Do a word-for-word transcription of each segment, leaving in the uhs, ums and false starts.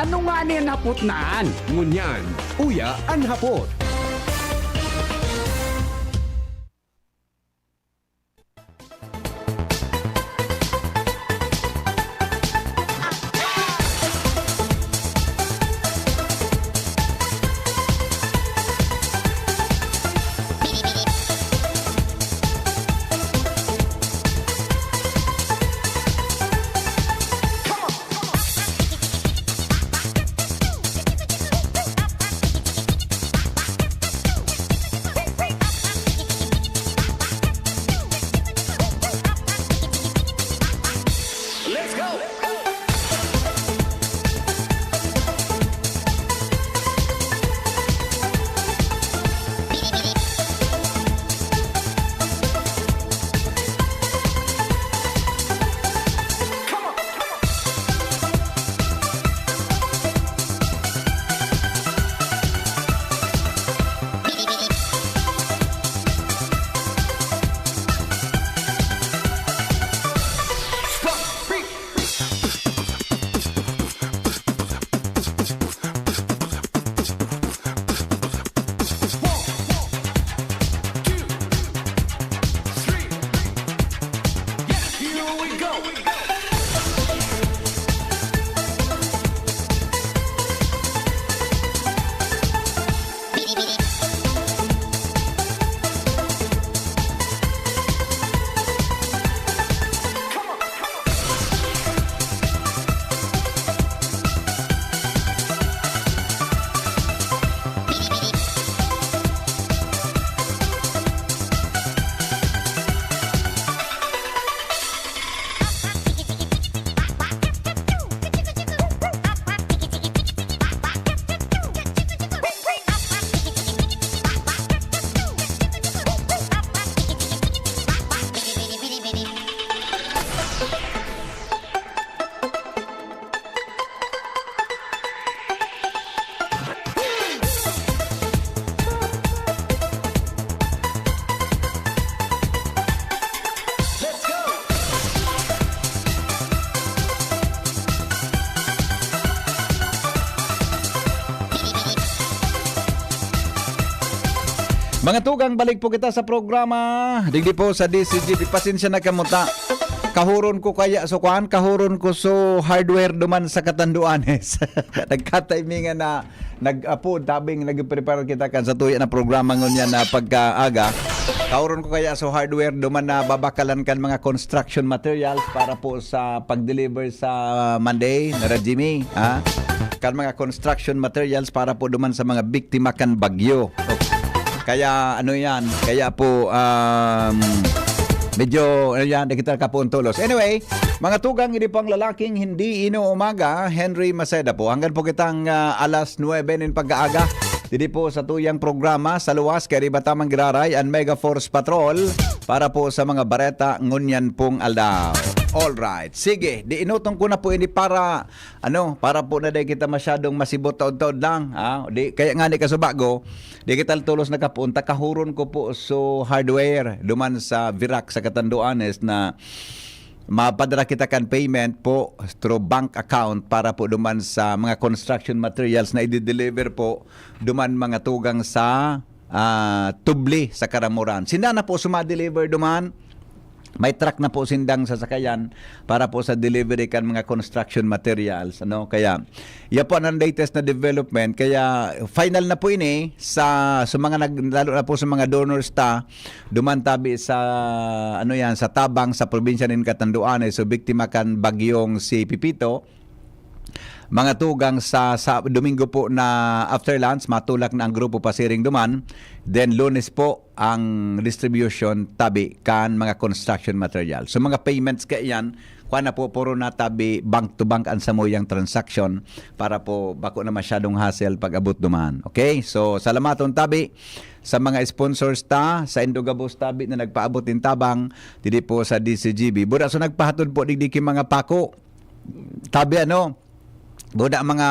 Ano ngani an hapot na an? Ngunyan, uya an hapot. Mga tugang, balik po kita sa programa. Digdi po sa D C G B. Pasensya na kamo ta. Kahuron ko kaya so kuan, kahuron ko so hardware duman sa Catanduanes. Nagkatimingan na nag-apo, tabing nag-prepare kita kan sa tuya na programa ngunyan na pagkaaga. Kahuron ko kaya so hardware duman na babakalan kan mga construction materials para po sa pag-deliver sa Monday, Nara Jimmy, ha? Kan mga construction materials para po duman sa mga biktima kan bagyo. Kaya ano yan, kaya po, um, medyo, ano yan, di kita kapuntulos. Anyway, mga tugang, ini pang lalaking hindi inuumaga, Henry Maceda po. Hanggang po kitang, ah, alas nuebe nin pagkaaga. Didi po sa tuyang programa, sa luwas, kay riba tamang giraray, ang Mega Force Patrol para po sa mga bareta ngunyan pong aldaw. All right. Sige, di inutong ko na po ini para, ano, para po na di kita masyadong masibot taod-taod lang. Ha? Di, kaya nga ni kasubago, di kita tolos nakapunta, kahuron ko po so hardware duman sa Virac sa Catanduanes na mapadara kita kan payment po through bank account para po duman sa mga construction materials na i-deliver po duman mga tugang sa, ah, Tubli sa Caramoran. Sinda na po suma-deliver duman. May truck na po sindang sasakayan para po sa delivery kan mga construction materials, ano? Kaya, iya po ang latest na development. Kaya, final na po ini sa, sa mga nag-, lalo na po sa mga donors ta, duman tabi sa, ano yan, sa Tabang, sa probinsya nin Catanduanes. So, biktima kan bagyong si Pepito. Mga tugang sa, sa Domingo po na after lunch, matulak na ang grupo pasiring duman. Then, Lunes po ang distribution tabi kan mga construction material. So, mga payments kaiyan, kuha na po, puro na tabi bank to bank ang samuyang transaction para po bako na masyadong hassle pag-abot duman. Okay? So, salamaton tabi sa mga sponsors ta, sa Indogabos tabi na nagpaabot nin tabang, didi po sa D C G B. Buraso nagpahatod po digdi ki mga pako. Tabi ano, Buda mga,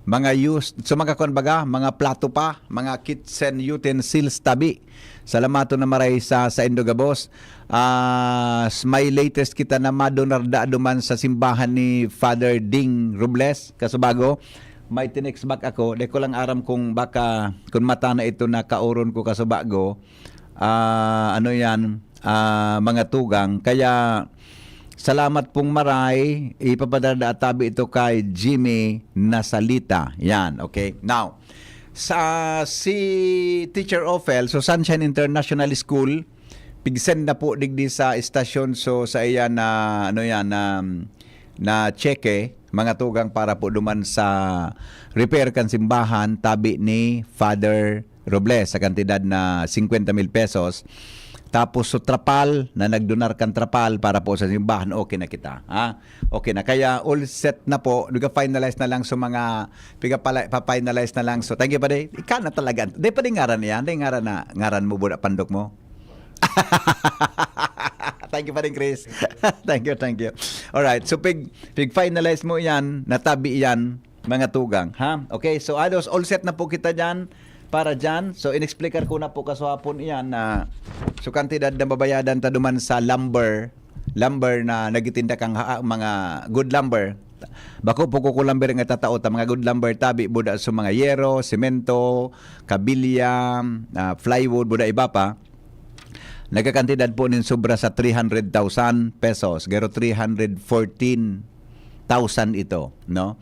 mga used, so mga kuwan baga, mga plato pa, mga kitchen utensils tabi. Salamaton na maray sa, sa indo gabos. Ah, s-, may latest kita na madonar da duman sa simbahan ni Father Ding Robles, Kasubago. May tinext back ako, di ko lang aram kung baka, kung mata na ito na kaoron ko, Kasubago. Ah, ano yan, ah, mga tugang. Kaya, salamat pong maray, ipapadara da tabi ito kay Jimmy Nasalita. Yan, okay. Now, sa si Teacher Ophel, so Sunshine International School, pig-send na po digdi sa estasyon. So, sa iya na, ano yan, na, na cheque, mga tugang, para po duman sa repair kan simbahan, tabi ni Father Robles, sa kantidad na singkwenta mil pesos. Tapos, so trapal, na nagdonar kan trapal para po sa simbahan, okay na kita. Ha? Okay na. Kaya, all set na po. Nag-finalize na lang sa mga, piga pala, pa-finalize na lang. So, thank you, Padi. Ika na talaga. Di pa din ngaran yan. Di ngaran na, ngaran mo, buda pandok mo. Thank you pa rin, Chris. Thank you, thank you. Alright, so pig, pig-finalize mo yan, natabi yan, mga tugang, ha? Okay, so alos, all set na po kita dyan, para dyan. So, inexplikar ko na po kaswapon iyan na, so, kantidad na babayadan ta duman sa lumber, lumber na nagitinda kang ha-, mga good lumber. Bako po ko lumber nga tatao ta, mga good lumber, tabi, buda sa mga yero, semento, kabilya, ah, plywood, buda iba pa. Nagkakantidad po nin sobra sa three hundred thousand pesos, garo three hundred fourteen thousand ito, no?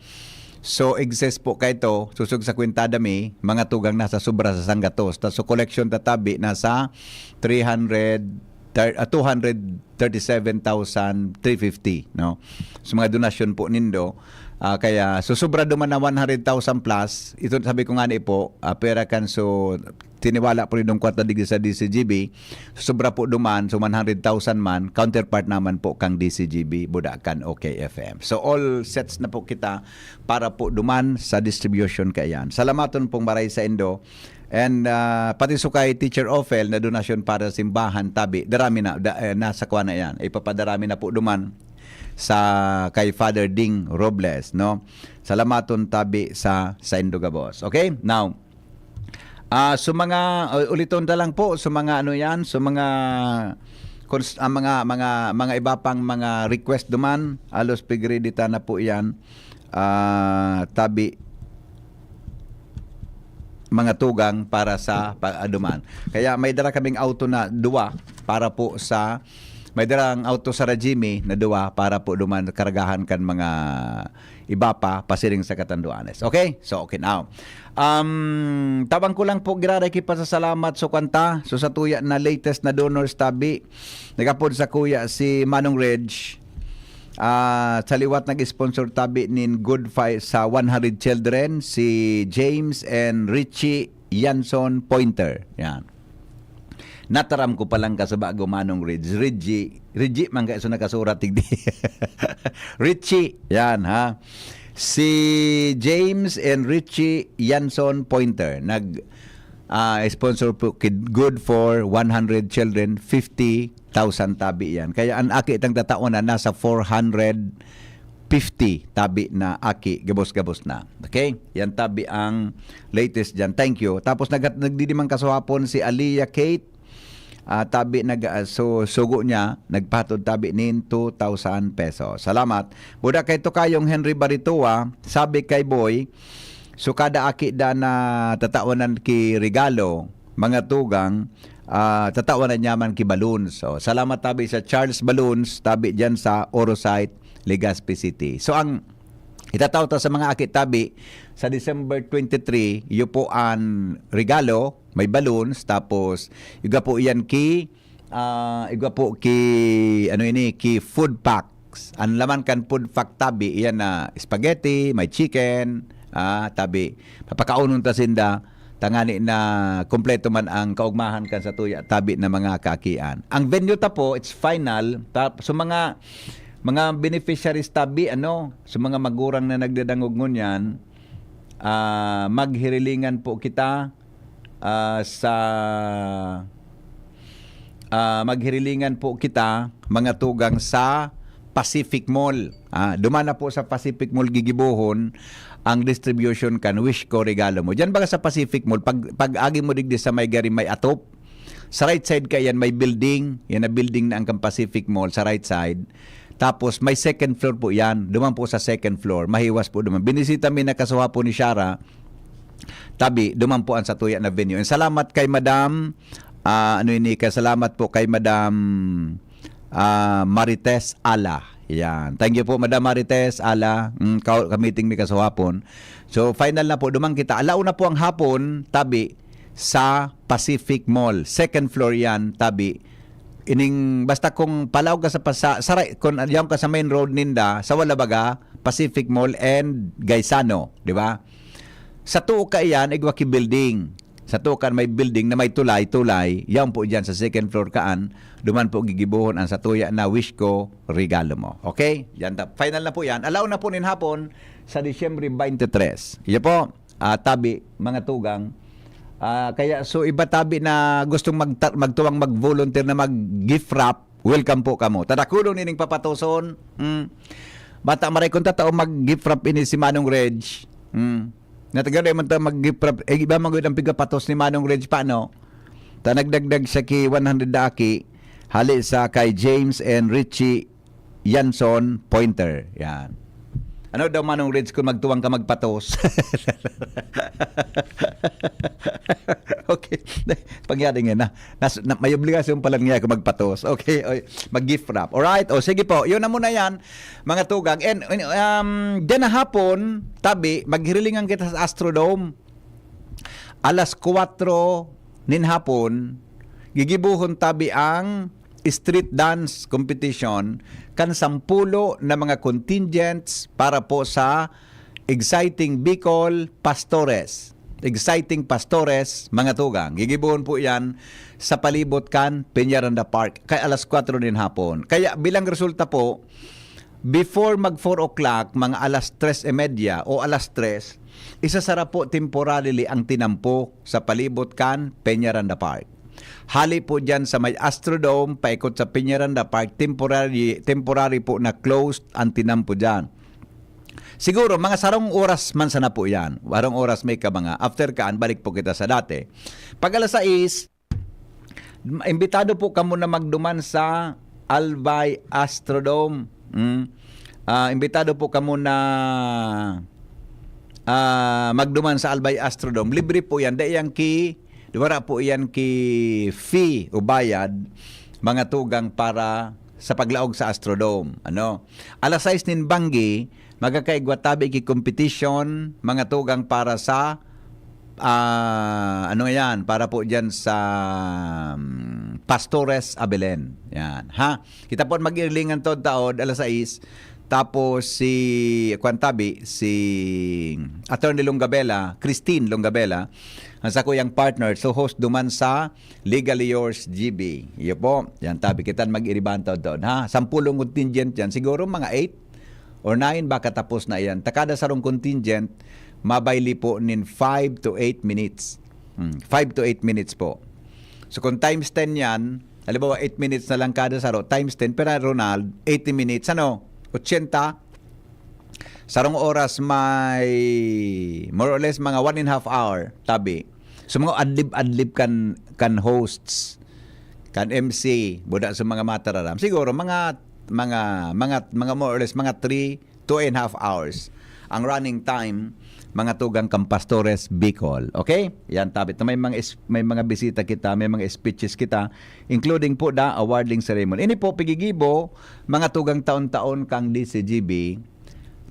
So, excess po kaito, susog sa kwentada mi, mga tugang nasa sobra sa sanggatos. Ta, so, collection tatabi nasa three hundred, thir-, ah, two hundred thirty-seven thousand three fifty, no? So, mga donasyon po nindo, ah, kaya, so, sobra duman na one hundred thousand plus, ito sabi ko nga ni po, ah, pera kan, so, tiniwala po nindong kwarta digdi sa D C G B, so, sobra po duman, so, one hundred thousand man, counterpart naman po kang D C G B, Budakan, O K F M. So, all sets na po kita para po duman sa distribution kaiyan. Salamaton pong maray sa indo. And, ah, pati so kay Teacher Ophel na donasyon para sa simbahan, tabi, darami na, da, eh, nasa kuha na yan. Ipapadarami na po duman sa kay Father Ding Robles, no? Salamaton tabi sa, sa indo gabos. Okay? Now, ah, so mga, uh, uliton ta lang po, so mga ano yan, so mga, cons-, ah, mga, mga, mga iba pang mga request duman, alos pigridita na po yan. Ah, tabi, mga tugang para sa pag-aduman. Kaya may dara kaming auto na duwa para po sa, may dara ang auto sa Rajimi na duwa para po duman karagahan kan mga iba pa, pasiring sa Catanduanes. Okay? So, okay now. Um, tabang ko lang po, giraray ki pasasalamat. So, kanta, so sa tuya na latest na donors tabi, nagapod sa kuya si Manong Reg. Ah, sa liwat nag-sponsor tabi nin Good Fight sa one hundred children, si James and Richie Yanson Pointer. Yan. Nataram ko palang kasubago, Manong Reg. Reggie. Reggie man kayo so nakasurat, tigdi. Richie. Yan, ha. Si James and Richie Yanson Pointer. Nag, ah, sponsor po kid Good for one hundred children, fifty thousand tabi yan. Kaya ang aki tang tatawan na nasa four hundred fifty tabi na aki, gabos-gabos na. Okay? Yan tabi ang latest dyan. Thank you. Tapos nag-, nagdidimang kasuhapon si Aliyah Kate. Ah, tabi nag, ah, so, sugo niya, nagpahatod tabi nin two thousand pesos. Salamat. Buda kay Tokayong Henry Baritua, sabi kay Boy, so kada aki da na tatawanan ki regalo, mga tugang, ah, tatawanan niya man ki balloons. So, salamat tabi sa Charles Balloons, tabi dyan sa Orosite, Legazpi City. So, ang itataw ta sa mga aki tabi, sa December twenty-three, iyo po an regalo, may balloons, tapos igwa po iyan ki, ah, igwa po ki, ano ini, ki food packs. Ang laman kan food pack tabi, iyan na spaghetti, may chicken, ah, tabi. Papakaunon ta sinda, tangani na kompleto man ang kaugmahan kan sa tuya tabi na mga kaakian. Ang venue ta po, it's final. Ta-, so mga, mga beneficiaries tabi, ano, so mga magurang na nagdadangog ngunyan, ah, maghirilingan po kita, ah, sa, ah, maghirilingan po kita, mga tugang sa Pacific Mall. Ah, duman na po sa Pacific Mall gigibohon ang distribution kan Wish Ko Regalo Mo. Diyan baga sa Pacific Mall, pag, pag agi mo digdi sa may gari may atop, sa right side ka yan, may building. Yan na building na ang kan Pacific Mall sa right side. Tapos may second floor po yan. Duman po sa second floor. Mahiwas po duman. Binisita mi na kasuha po ni Shara. Tabi, duman po ang satuya na venue. And salamat kay Madam, ah, ano ini, kasalamat po kay Madam ah, Marites Ala. Yan. Thank you po, Madam Marites Ala. Mm, ka-, kamiting mi kasuhapon. So, final na po. Duman kita. Alauna po ang hapon, tabi sa Pacific Mall. Second floor yan, tabi. Ining, basta kung palaog ka sa, pasa, sa right, kung yaon ka sa main road ninda, sa wala baga, Pacific Mall and Gaisano, di ba? Sa tuo ka iyan, igwa ki building. Sa tuo kan may building na may tulay-tulay, yaon po diyan sa second floor kaan, duman po gigibohon ang satuya na Wish Ko Regalo Mo. Okay? Yan, ta-, final na po yan. Alaw na po nin hapon sa Disyembre twenty-three. Iyo po, ah, tabi, mga tugang. Ah, kaya so iba tabi na gustong magta-, magtuwang mag-volunteer na mag-gift wrap, welcome po kamo. Tadakulon nining papatoson. Mm. Bata maray kung tatao mag-gift wrap ini si Manong Reg. Mm. Nataga na man ta mag-gift wrap. Eh, iba man gud ang pigapatos ni Manong Reg pa, no? Ta nagdagdag siya ki one hundred daki, hali sa kay James and Richie Yanson Pointer. Yan. Ano daw, Manong Reg, kung magtuwang ka magpatos? Okay. Pangyari nga na. Nas, na, may obligasyon pala niya ako magpatos. Okay, oy, mag-gift wrap. Alright? O, sige po. Yun na muna yan, mga tugang. And, um, dyan na hapon, tabi, maghirilingan kita sa Astrodome. Alas kwatro nin hapon, gigibohon tabi ang street dance competition kan sampulo na mga contingents para po sa Exciting Bicol Pastores. Exciting Pastores, mga tugang. Gigibohon po yan sa palibot kan Peñaranda Park kay alas kwatro nin hapon. Kaya bilang resulta po, before mag four o'clock, mga alas tres y media o alas tres, isasara po temporarily ang tinampo sa palibot kan Peñaranda Park. Hali po dyan sa may Astrodome, paikot sa Peñaranda Park, temporary, temporary po na closed ang tinampo dyan. Siguro, mga sarong oras man sana po yan. Sarong oras may ka mga. After kaan, balik po kita sa dati. Pag alas sais, imbitado po kamo na magduman sa Albay Astrodome. Mm. Ah, imbitado po kamo na, ah, magduman sa Albay Astrodome. Libre po yan. Dai yan ki, wala po yan ki fee o bayad, mga tugang, para sa paglaog sa Astrodome. Ano? Alas sais nin banggi, magkakaigwa tabi ki competition, mga tugang, para sa, ah, ano yan, para po dyan sa, um, Pastores Abilene. Yan, ha? Kita po mag-irlingan to taod, alas sais. Tapos si, kwan tabi, si Attorney Longabela, Christine Longabela, ang sakuyang partner. So, host duman sa Legally Yours G B. Iyo po. Yan, tabi kita mag-iriban taod-taod, ha? Sampulong contingent yan. Siguro mga eight or nine baka tapos na yan. Ta kada sarong contingent, mabayli po nin five to eight minutes. Hmm, five to eight minutes po. So, kung times ten yan, halimbawa, eight minutes na lang kada saro, times ten, pero Ronald, eighty minutes, ano? Ochenta, sarong oras may more or less mga one and a half hour, tabi. So, mga adlib-adlib kan, kan hosts, kan M C, buda sa mga matararam. Siguro, mga, mga, mga, mga more or less, mga three, two and a half hours ang running time, mga tugang kan Pastores Bicol. Okay? Yan, tabi. May mga is-, may mga bisita kita, may mga speeches kita, including po the awarding ceremony. Ini po, pigigibo, mga tugang taon-taon kang D C G B.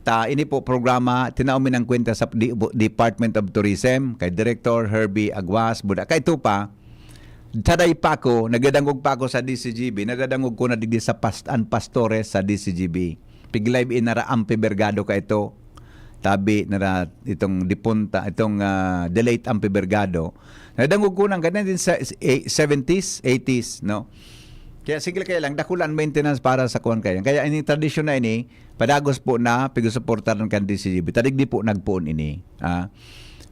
Ta, ini po programa, tinao mi ng kwenta sa di-, Department of Tourism, kay Director Herbie Aguas, buda. Kay ito pa, saday pa ako, nagdadangog pa ako sa D C G B, nadadangog ko na digdi sa past-, an pastores sa D C G B. Pig-live in nara Ampi Bergado ka ito. Tabi nara itong dipunta, itong, ah, the late Ampi Bergado. Nadangog ko nang ganyan din sa, eh, seventies, eighties, no? Kaya sige, kaya lang, dakulaan maintenance para sa kuwan kaya. Kaya ini tradisyon na ini, padagos po na, pigusuportaran kan D C G B. Tadig di po nagpoon ini. Ah,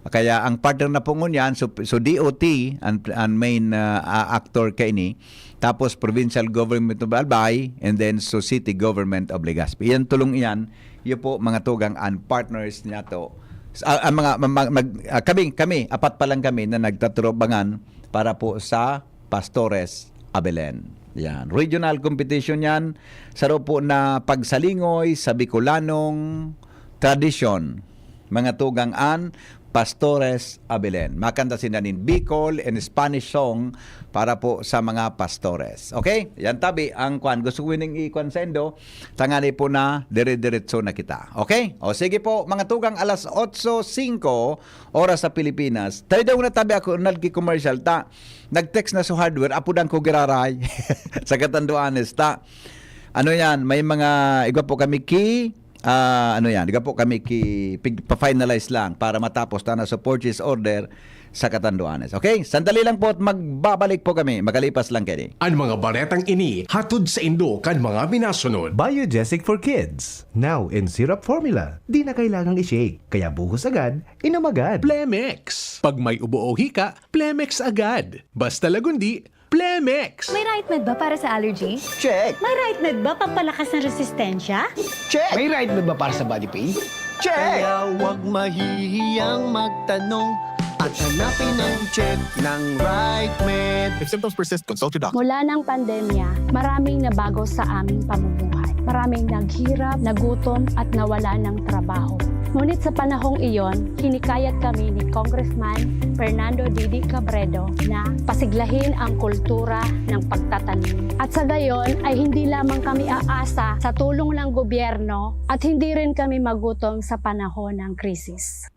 Kaya ang partner na po ngunyan, so, so D O T, ang, ang main, ah, ah, actor kaini, tapos Provincial Government of Albay, and then so City Government of Legazpi. Yan tulong iyan, iyo po mga tugang an partners niya to. Sa, ah, ang mga, ma-, ma-, mag-, ah, kami, kami, apat pa lang kami na nagtaturubangan para po sa Pastores Abelen. Yan. Regional competition yan. Saro po na pagsalingoy sa Bicolanong tradisyon. Mga tugang an Pastores Abelen. Makanta sinda nin Bicol and Spanish song para po sa mga pastores. Okay? Yan tabi ang kwan. Gusto ko ning ikwan sa indo. Tangani po na dire-diretso na kita. Okay? O sige po, mga tugang, alas otso singko, oras sa Pilipinas. Tayo daw na tabi ako, nagki-commercial ta. Nag-text na sa hardware, apo dan ko giraray. Sa Catanduanes ta. Ano yan, may mga, igwa po kami ki, ah, ano yan, igwa po kami ki, pig-, pa-finalize lang para matapos ta na sa purchase order sa Catanduanes. Okay? Sandali lang po at magbabalik po kami. Makalipas lang kini. An mga baretang ini hatod saindo kan mga minasunod. Biogesic for Kids. Now in syrup formula. Di na kailangang i-shake. Kaya buhos agad, inom agad. Plemex. Pag may ubo o hika, Plemex agad. Basta lagundi, Plemex. May Right Med ba para sa allergy? Check. May Right Med ba pampalakas ng resistensya? Check. May Right Med ba para sa body pain? Check. Kaya huwag mahihiyang magtanong at hanapin ang check ng Right Med. If symptoms persist, consult your doctor. Mula ng pandemya, maraming nabago sa aming pamumuhay. Maraming naghirap, nagutom, at nawala ng trabaho. Ngunit sa panahong iyon, hinikayat kami ni Congressman Fernando Didi Cabredo na pasiglahin ang kultura ng pagtatanim. At sa gayon ay hindi lamang kami aasa sa tulong ng gobyerno at hindi rin kami magutom sa panahon ng krisis.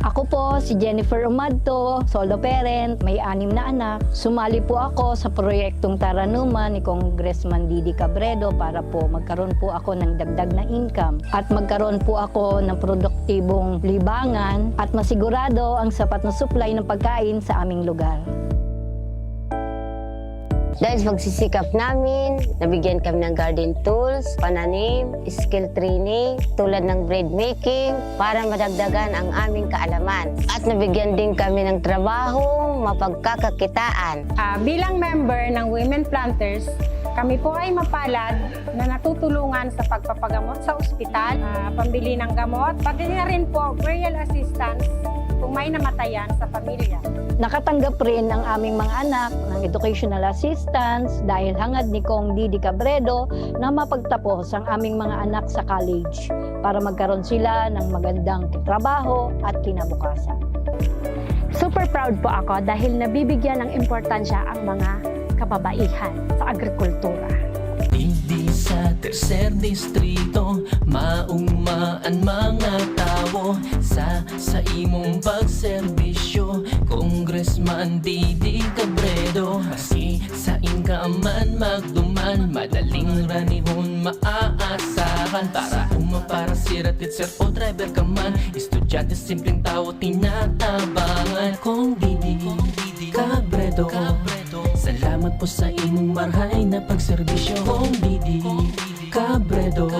Ako po si Jennifer Umadto, solo parent, may anim na anak. Sumali po ako sa proyektong Taranuman ni Congressman Didi Cabredo para po magkaroon po ako ng dagdag na income at magkaroon po ako ng produktibong libangan at masigurado ang sapat na supply ng pagkain sa aming lugar. Dahil sa pagsisikap namin, nabigyan kami ng garden tools, pananim, skill training, tulad ng bread making, para madagdagan ang aming kaalaman. At nabigyan din kami ng trabaho, mapagkakakitaan. Ah, bilang member ng Women Planters, kami po ay mapalad na natutulungan sa pagpapagamot sa ospital, ah, pambili ng gamot, pati na rin po burial assistance kung may namatayan sa pamilya. Nakatanggap rin ang aming mga anak ng educational assistance dahil hangad ni Cong Didi Cabredo na mapagtapos ang aming mga anak sa college para magkaroon sila ng magandang trabaho at kinabukasan. Super proud po ako dahil nabibigyan ng importansya ang mga kababaihan sa agrikultura. Digdi sa tercer distrito, maugma an mga tawo sa, sa imong pagserbisyo, Congressman Didi Cabredo. Maski sain ka man magduman, madaling ranihon maaasahan. Para uma, para sira, teacher o driver ka man, estudyante, simpleng tawo, tinatabangan. Cong Didi Cabredo, salamat po sa imong marhay na pagserbisyo. Cong Didi Cabredo,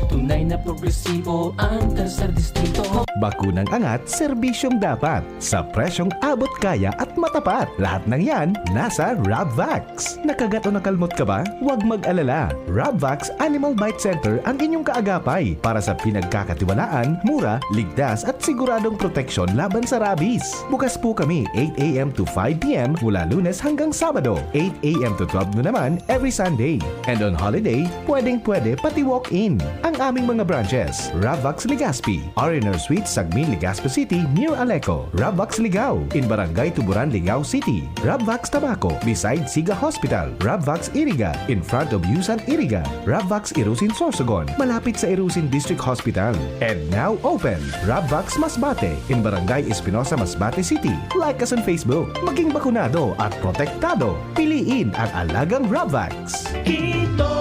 tunay na progresibo ang Tercer Distrito. Bakunang angat, serbisyong dapat, sa presyong abot kaya at matapat. Lahat ng yan, nasa Rabvax. Nakagat o nakalmot ka ba? Huwag mag-alala. Rabvax Animal Bite Center ang inyong kaagapay para sa pinagkakatiwalaan, mura, ligtas at siguradong proteksyon laban sa rabies. Bukas po kami eight a m to five p m mula Lunes hanggang Sabado, eight a m to twelve noon naman every Sunday. And on holiday, pwedeng-pwede pati walk-in. Ang aming mga branches, Rabvax Legazpi, R and R Suite, Sagmin, Legazpi City, near Aleco. Rabvax Ligao, in Barangay Tuburan, Ligao City. Rabvax Tabaco, beside Siga Hospital. Rabvax Iriga, in front of Yusan Iriga. Rabvax Irusin, Sorsogon, malapit sa Irusin District Hospital. And now open, Rabvax Masbate, in Barangay Espinosa, Masbate City. Like us on Facebook. Maging bakunado at protektado. Piliin ang alagang Rabvax. Quito,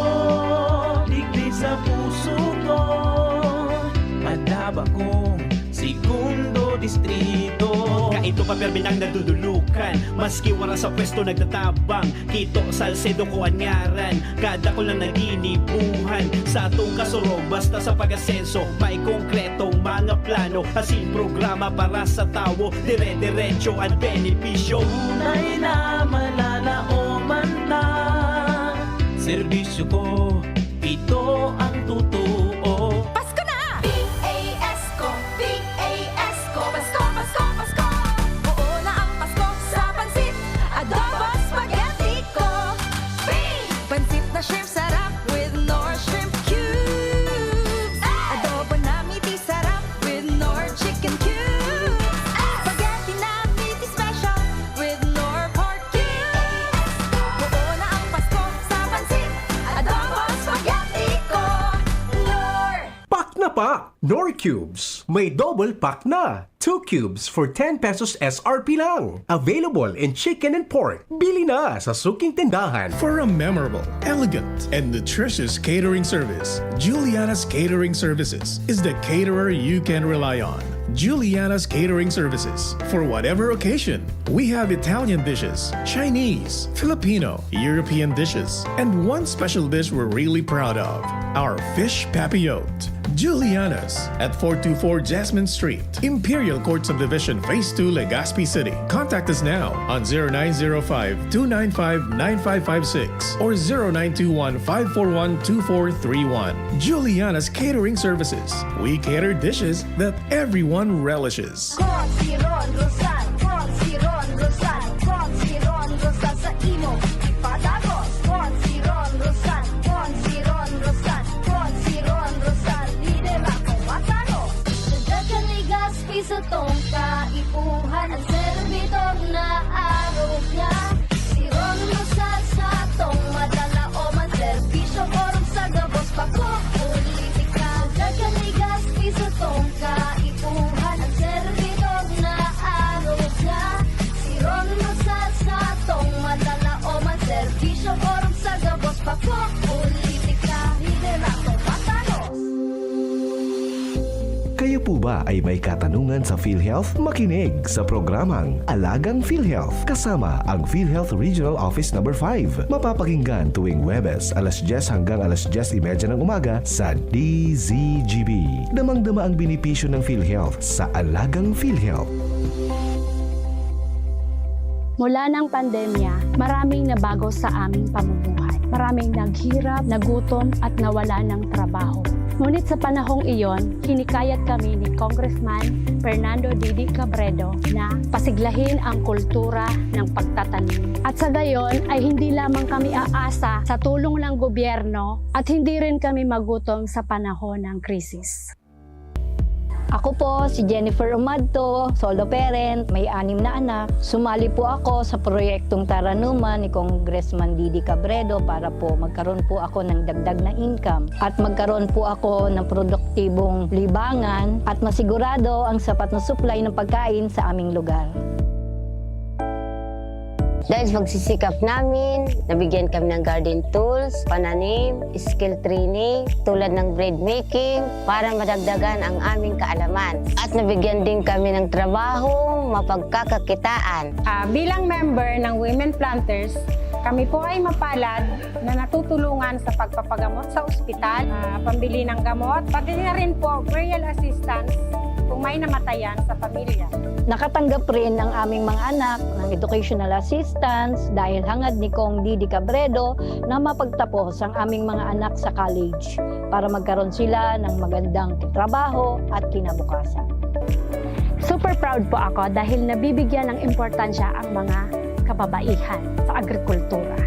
digdi sa puso ko, madaba kong segundo distrito. Kaito pa, permi nang nadudulog. Maski wara sa pwesto nagtatabang, Kito Salcedo ko an ngaran. Kada ko lang naginibuhan sa atong kasurog, basta sa pag-asenso, may konkretong mga plano, asin programa para sa tawo, dire-diretso an benepisyo. Tunay na mananaoman ta, serbisyo ko, ito ang totoo. Pasko na! P A S ko, P A S ko, Pasko, Pasko, Pasko! Oo na ang Pasko sa pansit, adobo, spaghetti ko. Bing! Pansit na shrimp sarap with Knorr shrimp cubes. Adobo na meaty sarap with Knorr chicken cubes. Spaghetti na meaty special with Knorr pork cubes. Oo na ang Pasko sa pansit, adobo, spaghetti ko. Knorr! Pak na pak! Knorr Cubes! May double pack na! Two cubes for ten pesos S R P lang! Available in chicken and pork. Bili na sa suking tindahan. For a memorable, elegant, and nutritious catering service, Juliana's Catering Services is the caterer you can rely on. Juliana's Catering Services, for whatever occasion. We have Italian dishes, Chinese, Filipino, European dishes, and one special dish we're really proud of, our fish papillote. Juliana's at four two four Jasmine Street, Imperial Court Subdivision, Phase two, Legazpi City. Contact us now on zero nine zero five, two nine five, nine five five six or zero nine two one, five four one, two four three one. Juliana's Catering Services. We cater dishes that everyone relishes. Kon si Ron Rosal, kon si Ron Rosal, kon si Ron Rosal sa imo ipadagos. Kon si Ron Rosal, kon si Ron Rosal, kon si Ron Rosal, liderato matanos. Dagdagan ni Gaspi sa tong kaipuhan, ang servidor na arog niya. Si Ron Rosal sa tong madala o man serbisyo, orog sa gabos, pagpupulitika. Dagdagan ni Gaspi sa tong kaipuhan, ang servidor na arog niya. Si Ron Rosal sa tong madala o man serbisyo, orog sa gabos, pagpupulitika. Liderato matanos. Kayo po ba ay may katanungan sa PhilHealth? Makinig sa programang Alagang PhilHealth kasama ang PhilHealth Regional Office Number five. Mapapakinggan tuwing Huwebes, alas dyes hanggang alas dyes y media ng umaga sa D Z G B. Damang-dama ang benepisyo ng PhilHealth sa Alagang PhilHealth. Mula ng pandemya, maraming nabago sa aming pamumuhay. Maraming naghirap, nagutom, at nawala ng trabaho. Ngunit sa panahong iyon, hinikayat kami ni Congressman Fernando Didi Cabredo na pasiglahin ang kultura ng pagtatanim. At sa gayon ay hindi lamang kami aasa sa tulong ng gobyerno at hindi rin kami magutom sa panahon ng krisis. Ako po si Jennifer Umadto, solo parent, may anim na anak. Sumali po ako sa proyektong Taranuman ni Congressman Didi Cabredo para po magkaroon po ako ng dagdag na income at magkaroon po ako ng produktibong libangan at masigurado ang sapat na supply ng pagkain sa aming lugar. Dahil sa pagsisikap namin, nabigyan kami ng garden tools, pananim, skill training, tulad ng bread making, para madagdagan ang aming kaalaman. At nabigyan din kami ng trabahong mapagkakakitaan. Ah, bilang member ng Women Planters, kami po ay mapalad na natutulungan sa pagpapagamot sa ospital, ah, pambili ng gamot, pati na rin po burial assistance kung may namatayan sa pamilya. Nakatanggap rin ang aming mga anak ng educational assistance dahil hangad ni Cong Didi Cabredo na mapagtapos ang aming mga anak sa college para magkaroon sila ng magandang trabaho at kinabukasan. Super proud po ako dahil nabibigyan ng importansya ang mga kababaihan sa agrikultura.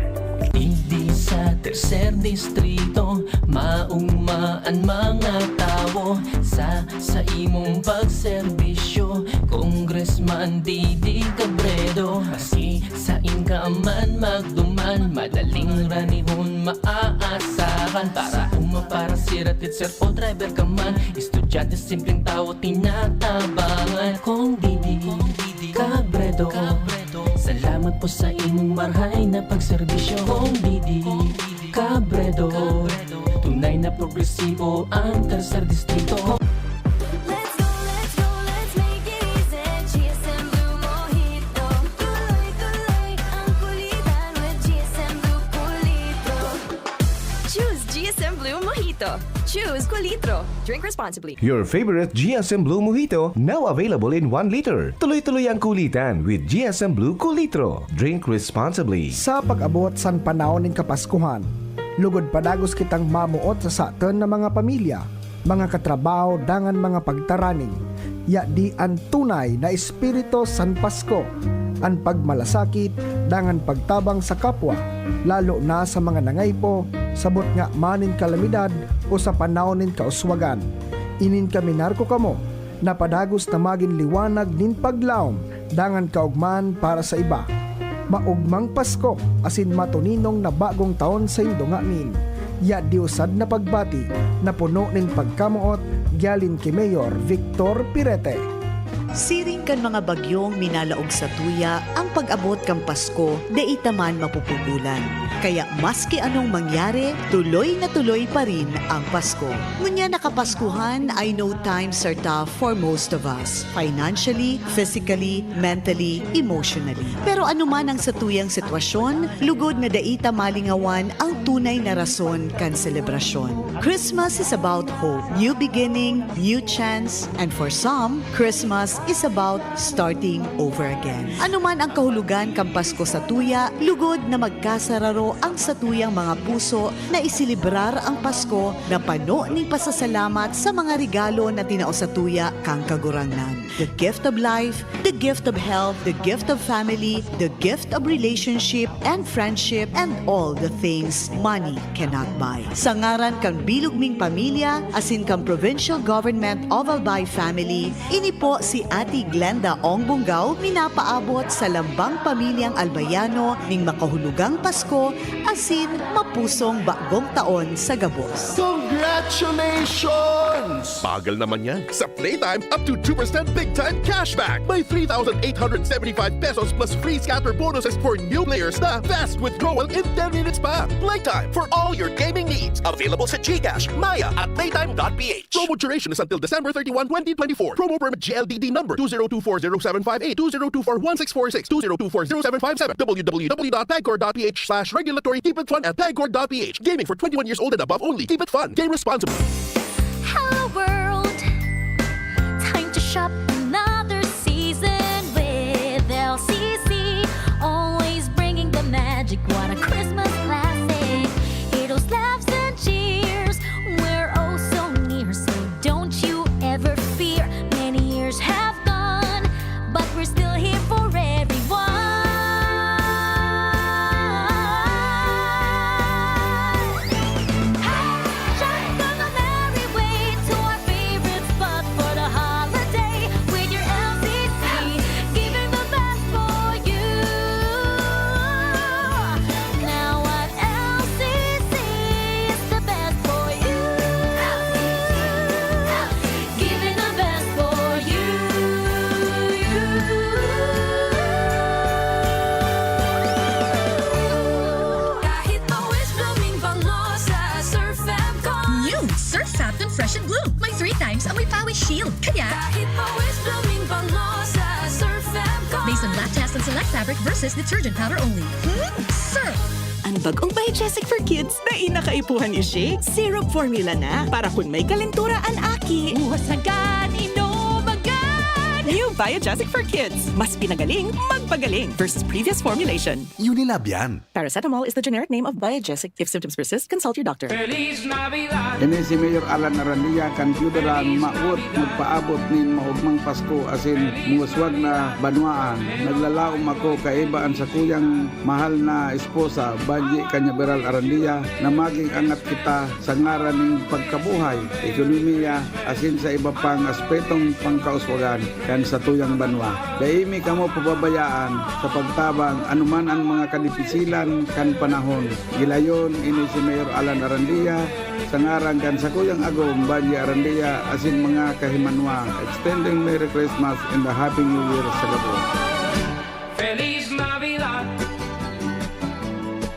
Digdi sa tercer distrito, mauma an mga tawo sa, sa imong pagserbisyo, Congressman Didi Cabredo. Maski sain ka man magduman, madaling ranihon maaasahan. Para uma, para sira, teacher o driver ka man, estudyante, simpleng tawo, tinatabangan. Cong Didi Cabredo, salamat po sa imong marhay na pagserbisyo. Cong Didi Cabredo, tunay na progresibo ang Tercer Distrito. Let's go, let's go, let's make it easy. G S M Blue Mojito. Tuloy Choose Culitro. Drink responsibly. Your favorite G S M Blue Mojito, now available in one liter. Tuloy-tuloy ang kulitan with G S M Blue Culitro. Drink responsibly. Sa pag-abot san panahon nin Kapaskuhan, lugod padagos kitang mamoot sa satun na mga pamilya, mga katrabaho, dangan mga pagtaraning. Yadi an tunay na espiritu san Pasko, an pagmalasakit dangan pagtabang sa kapwa, lalo na sa mga nangaipo, sabot nga man nin kalamidad o sa panahon nin kauswagan. Inin kaminar ko kamo na padagos na magin liwanag nin paglaom dangan kaogmahan para sa iba. Maogmang Pasko asin matuninong na bagong taon saindo ngamin. Yadi usad na pagbati na puno nin pagkamoot, gyalin ki Mayor Victor Pirete. Siring kan mga bagyong minalaog sa tuya, ang pag-abot kan Pasko dai ta man mapupugolan. Kaya maski anong mangyari, tuloy na tuloy pa rin ang Pasko. Ngunyan na Kapaskuhan, I know times are tough for most of us, financially, physically, mentally, emotionally. Pero anuman ang satuyang sitwasyon, lugod na dai ta malingawan ang tunay na rason kan selebrasyon. Christmas is about hope, new beginning, new chance, and for some, Christmas is about starting over again. Anuman ang kahulogan kan Pasko sa tuya, lugod na magkasararo ang satuyang mga puso na iselebrar ang Pasko na pano nin pasasalamat sa mga regalo na tinao sa tuya kan Kagurangnan. The gift of life, the gift of health, the gift of family, the gift of relationship and friendship, and all the things money cannot buy. Sa ngaran kan bilog ming pamilya, asin kan Provincial Government of Albay Family, ini po si Ate Glenda Ong Bunggaw, minapaabot sa lambang pamilyang Albayano ning makahulugang Pasko asin mapusong bagong taon sa gabos. Congratulations! Bagal naman yan. Sa Playtime, up to two percent big time cashback. May three thousand eight hundred seventy-five pesos plus free scatter bonuses for new players na fast withdrawal in ten minutes pa. Playtime for all your gaming needs. Available sa GCash, Maya, at playtime dot P H. Promo duration is until December thirty-one, twenty twenty-four. Promo permit G L D D number two zero two four zero seven five eight, two zero two four one six four six, two zero two four zero seven five seven, W W W dot pagcor dot P H slash regulatory. Keep it fun at pagcor dot P H. Gaming for twenty-one years old and above only. Keep it fun. Game responsibly. Hello world! Time to shop another season with L C C. Always bringing the magic. What a Christmas classic. Heroes, laughs, and cheers. We're oh so near, so don't you ever fear. Many years have gone, but we're still here for everyone. Hey! Shop the merry way to our favorite spot for the holiday with your L C C, giving the best for you. Now at L C C, it's the best for you. Giving the best for you. Kahit pawis, blooming bango sa Surf Fam Con. New Surf Fab Con Fresh and Bloom. May three times amoy pawis shield. Kaya kahit pawis, blooming bango sa Surf Fam Con. Based on lab test and select fabric versus detergent powder only. Hmm? Surf! An bag-ong Biogesic for Kids, dai na kaipuhan i-shake. Syrup formula na. Para kun may kalentura an aki. Buhos agad, inom agad! New Biogesic for Kids. Mas pinagaling, magpagaling versus previous formulation. Unilab yan. Paracetamol is the generic name of Biogesic. If symptoms persist, consult your doctor. Feliz Navidad. Ini si Mayor Alan Arandia kan Piudaran, mawot magpaabot nin maogmang Pasko asin mga uswag na banwaan. Naglalaom ako kaiba an sakuyang mahal na esposa, Banji Cañaveral Arandia, na maging angat kita sa ngaran nin pagkabuhay, ekonomiya, asin sa iba pang aspetong pangkauswagan kan satuyang banwa. Dai mi kamo pababayaan sa pagtabang anuman an mga kadipisilan kan panahon. Gilayon ini si Mayor Alan Arandia, sa ngaran kan sakuyang agom, Banji Arandia, asin mga kahimanwa, extending Merry Christmas and a Happy New Year sa gabos. Feliz Navidad!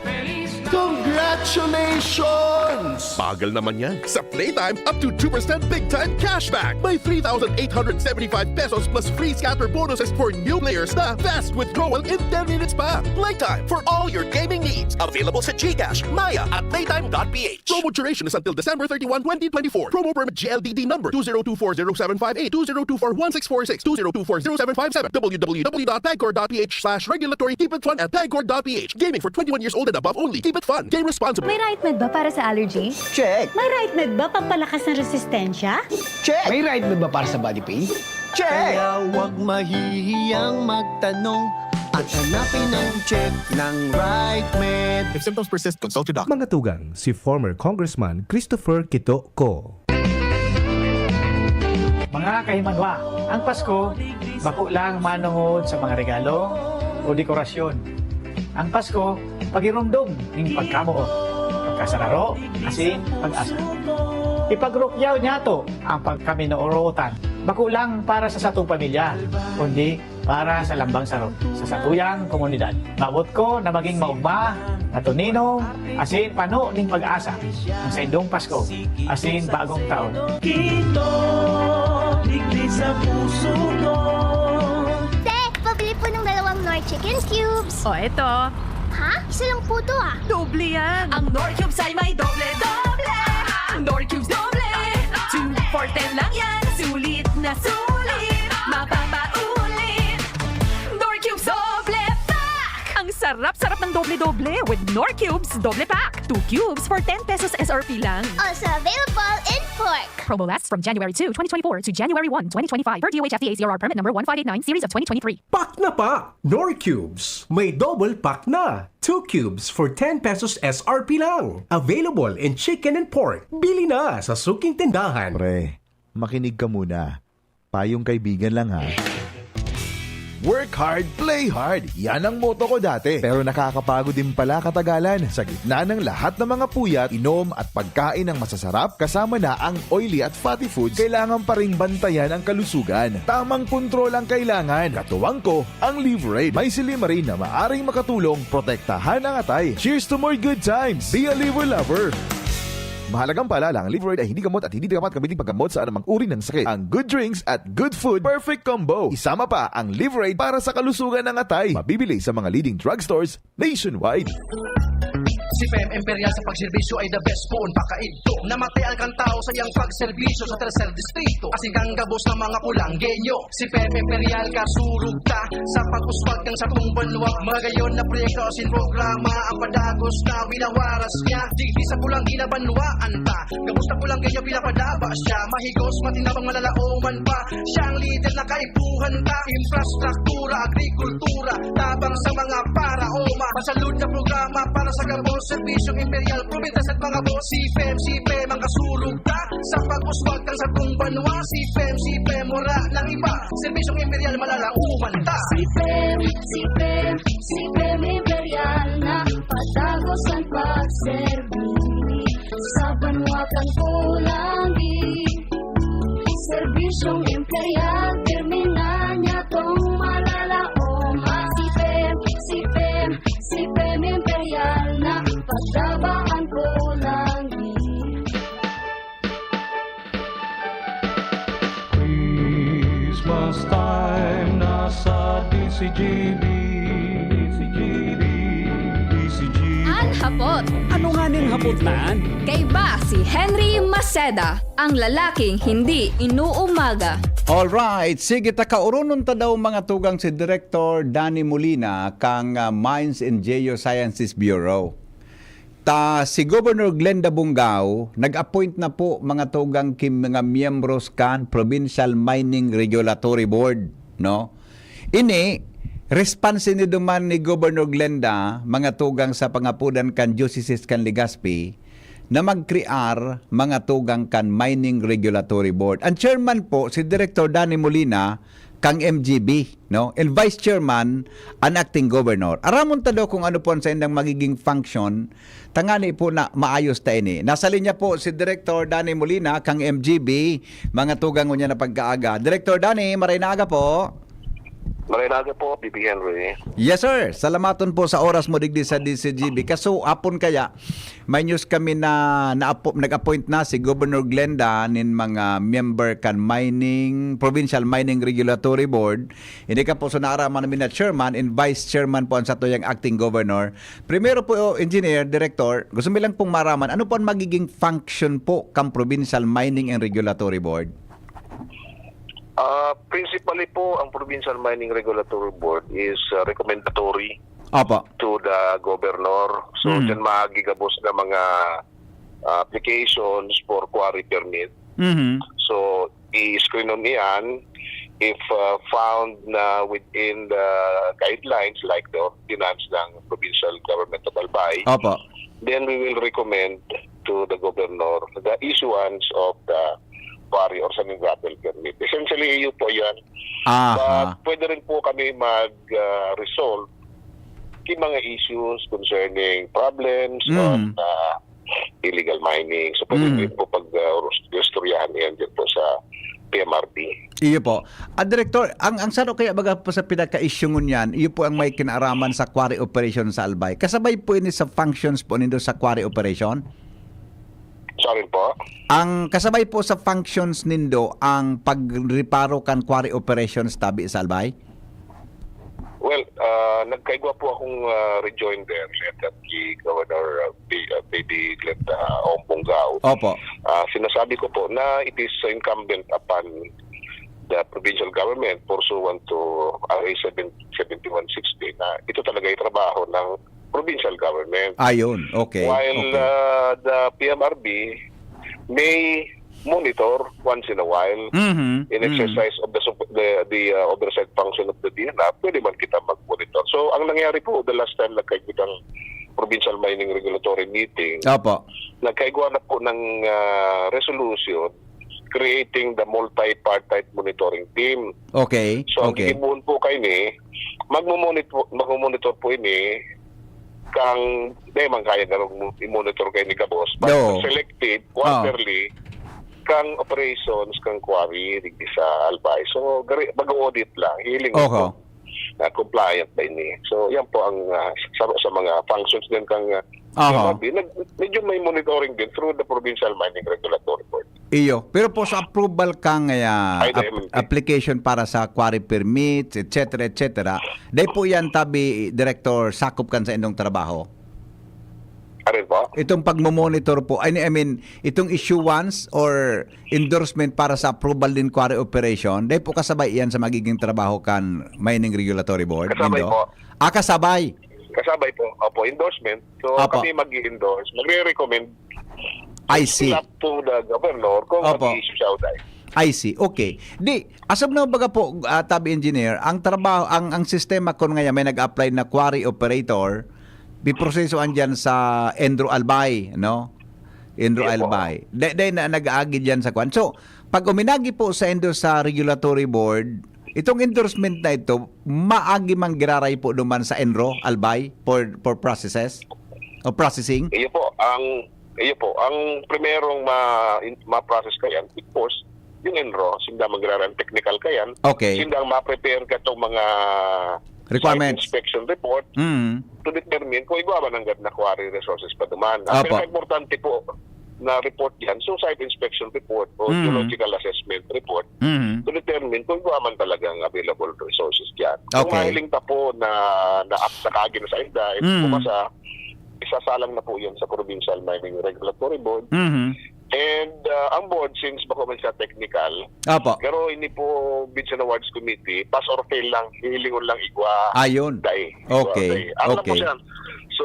Feliz Navidad! Congrats! Congratulations! Bagal naman yan. Sa Playtime, up to two percent big time cashback. May three thousand eight hundred seventy-five pesos plus free scatter bonuses for new players na fast withdrawal in ten minutes pa. Playtime for all your gaming needs. Available sa GCash, Maya, at playtime dot ph. Promo duration is until December thirty-one, twenty twenty-four. Promo permit G L D D number two zero two four zero seven five eight, two zero two four one six four six, two zero two four zero seven five seven, w w w dot pagcor dot p h slash regulatory. Keep it fun at pagcor dot p h. Gaming for twenty-one years old and above only. Keep it fun. Game responsibly. May right med ba para sa allergy? Check! May right med ba pampalakas ng resistensya? Check! May right med ba para sa body pain? Check! Kaya huwag mahihiyang magtanong at hanapin ang check ng right med. If symptoms persist, consult your doctor. Mga tugang, si former Congressman Christopher Quito Co. Mga kahimanwa, ang Pasko bako lang manongod sa mga regalo o dekorasyon. Ang Pasko, pagirumdom ning pagkamoot, pagkasararo, asin pag-asa. Ipagrukyaw niyato ang pagkaminoorotan, bako lang para sa satong pamilya, kundi para sa lambang saro, sa satuyang komunidad. Maabot ko na maging maugma, matuninom, asin pano ning pag-asa ang saindong Pasko asin Bagong Taon. Kito, digdi sa puso ko. Te, pabili po ng dalawang Knorr Chicken Cubes. O, eto. Ha? Isa lang po to ah. Doble yan. Ang Knorr Cubes ay may doble-doble. Knorr Cubes doble. Two for ten lang yan. Sulit na sulit. Mapapaulit. Knorr Cubes doble pack! Ang sarap-sarap ng doble-doble with Knorr Cubes doble pack. Two cubes for ten pesos S R P lang. Also available in pork. Promo lasts from January two, twenty twenty-four to January one, twenty twenty-five, per D O H F T A C R R permit number one five eight nine, series of twenty twenty-three. Pack na pa! Knorr Cubes! May double pack na! Two cubes for ten pesos S R P lang! Available in chicken and pork. Bili na sa suking tindahan! Pre, makinig ka muna. Payong kaibigan lang ha. Work hard, play hard. Yan ang motto ko dati. Pero nakakapagod din pala katagalan. Sa gitna ng lahat ng mga puyat, inom at pagkain ng masasarap, kasama na ang oily at fatty foods, kailangan pa ring bantayan ang kalusugan. Tamang kontrol ang kailangan. Katuwang ko, ang Liverade. May silymarin na maaring makatulong protektahan ang atay. Cheers to more good times! Be a Liver Lover! Mahalagang paalala, ang Liverade ay hindi gamot at hindi dapat gamitin paggamot sa anumang uri ng sakit. Ang good drinks at good food, perfect combo. Isama pa ang Liverade para sa kalusugan ng atay. Mabibili sa mga leading drugstores nationwide. Si P M Imperial sa pagserbisyo ay the best poon pakaidto. Namatay ang kantao sa iyang pagserbisyo sa tercer distrito. Asin kang gabos ng mga pulanggenyo. Si P M Imperial kasurog ta sa pag-uswag kan satong banwa. Magayon na proyekto asin programa ang padagos na winawaras niya. Digdi sa Pulanggi na banwaan ta. Gabos na Pulanggenyo pinapadaba siya. Mahigos, matinabang, malalaoman pa. Siya ang lider na kaipuhan ta. Infrastruktura, agrikultura, tabang sa mga paraoma. Pasalud na programa para sa gabos, serbisyong imperial, probinsya sa mga boss. Si P M, si P M ang kasurog ta sa pag-uswag kan satong banwa. Si P M, si P M, wala nang iba. Serbisyong imperial, malalaoman ta. Si P M, si P M, si P M Imperial na padagos ang pagserbi sa banwa kan Pulanggi. Serbisyong imperial, terminal niya tong malalaom. Si P M, si P M, si P M Imperial na pagdabaan Pulanggi. Christmas time na sa D C G B, D C G B, D C G B. An hapot. Ano nga ning hapot na an? Kaiba si Henry Maceda, ang lalaking hindi inuumaga. Alright, sige ta, kaoronon ta daw mga tugang si Director Danny Molina kang ah, Mines and Geosciences Bureau. Ta si Governor Glenda Bongao nag-appoint na po mga tugang ki mga miyembros kan Provincial Mining Regulatory Board, no? Ini response ini duman ni Governor Glenda, mga tugang sa pangapodan kan Diocese kan Legazpi, na magkrear mga tugang kan Mining Regulatory Board. Ang chairman po si Director Danny Molina, kang M G B, no? And vice chairman an acting governor. Aramon ta daw kung ano po ang saindang magiging function, tangani po na maayos ta ini. Nasa linya po si Director Danny Molina kang M G B. Mga tugang, unya na pagkaaga. Director Danny, maray na aga po. Magandang aga po, B B Henry. Yes, sir. Salamaton po sa oras mo digdi sa D C G B. Kaso, hapon kaya, may news kami na, na nag-appoint na si Governor Glenda nin mga member kan mining, Provincial Mining Regulatory Board. Ini kan po so naaraman namin na chairman and vice chairman po ang satuyang acting governor. Primero po, engineer, director, gusto mi lang pong maraman, ano po ang magiging function po kan Provincial Mining and Regulatory Board? Ah, principally po, ang Provincial Mining Regulatory Board is, ah, recommendatory Opo. to the governor. So, Mm. diyan magigabos na mga, ah, applications for quarry permit. Mhm. So, i-screen on iyan. If, ah, found na within the guidelines like the ordinance ng Provincial Government of Albay, Opo. then we will recommend to the governor the issuance of the quarry or sand and gravel permit. Essentially, iyo po yan. Aha. But pwede rin po kami mag, ah, resolve ki mga issues concerning problems Mm. of, ah, illegal mining. So, pwede Mm. rin po pag, ah, istoryahan yan din po sa P M R B. Iyo po. Ah, Director, ang, ang saro kaya baga po sa pinaka-issue ngunyan, iyo po ang may kinaaraman sa quarry operation sa Albay. Kasabay po ini sa functions po nindo sa quarry operation? Sorry po? Ang kasabay po sa functions nindo ang pagreparo kan quarry operations tabi sa Albay? Well, ah, nagkaigwa po akong, ah, rejoinder letter kay Governor, ah, P-, ah, P D Glenda Ong Bongao. Opo. Ah, sinasabi ko po na it is incumbent upon the provincial government pursuant to R A seven, seventy-one sixty na ito talaga ay trabaho ng provincial government. Ayun, okay, While, okay. ah, the P M R B may monitor once in a while Mhm, in mhm. exercise of the sup-, the, the, ah, oversight function of the D N R, pwede man kita mag-monitor. So, ang nangyari po, the last time nagkaigwa ang Provincial Mining Regulatory Meeting, Opo. nagkaigwa na po ng, ah, resolution creating the multi-partite monitoring team. Okay, So, ang okay. gigibohon po kaini, magmo-monitor, magmo-monitor po ini kang, di man kaya garong mo-, i-monitor kaini gabos, but Oo. selected Ah. quarterly kang operations kang quarry digdi sa Albay. So, gari-, mag-audit lang, hiling Oho. kung, ah, compliant ba ini. So, yan po ang, ah, saro sa mga functions din kang, ah, Oho. M R B. Nag-, medyo may monitoring din through the Provincial Mining Regulatory Board. Iyo. Pero po sa approval kang, ah, Ay, ap-, M P. application para sa quarry permits, et cetera, et cetera, dai po yan tabi, Director, sakop kan sa indong trabaho? Ano po? Itong pagmo-monitor po, I, I mean, itong issuance or endorsement para sa approval din quarry operation, dai po kasabay yan sa magiging trabaho kan Mining Regulatory Board, Kasabay Mindo? po. Ah, kasabay. Kasabay po. Opo, endorsement. So, Opo. kami mag-i-endorse, magre-recommend I see. up to the governor kung Opo. mag-i-issue siya o dai. I see. Okay. Di, asab na baga po, ah, tabi engineer, ang trabaho, ang, ang sistema kun ngayon may nag-apply na quarry operator, piprosesoan diyan sa Endro Albay, no? Endro Yes po. Albay. Dai, dai na nag-aagi diyan sa kwan. So, pag uminagi po sa Endro sa regulatory board, itong endorsement na ito, maagi mang giraray po duman sa Enro Albay for, for processes o processing? Iyo po, ang, iyo po, ang primerong ma-, in-, ma-process kayan, of course, yung Enro, sinda magraran technical kayan, Okay. sinda ang ma-prepare katong mga Requirements. site inspection report Mm. to determine kung igwa ba nanggad na quarry resources pa duman. Ang Opo. pinaka-importante po na report diyan, so site inspection report o Mm. geological assessment report Mm. to determine kung igwa man talagang available resources diyan. Kung Okay. mahiling ta po na, na ap-, nakaagi na sa inda, eh, Mm. kung masa, isasalang na po yun sa Provincial Mining Regulatory Board. Mhm. And, ah, ang board, since bako man siya technical, Apo. pero ini po Bids and Awards Committee, pass or fail lang, hihilingon lang igwa. Ayun. Dai. Igwa, Okay. dai. Ano lang po Okay. siya. So,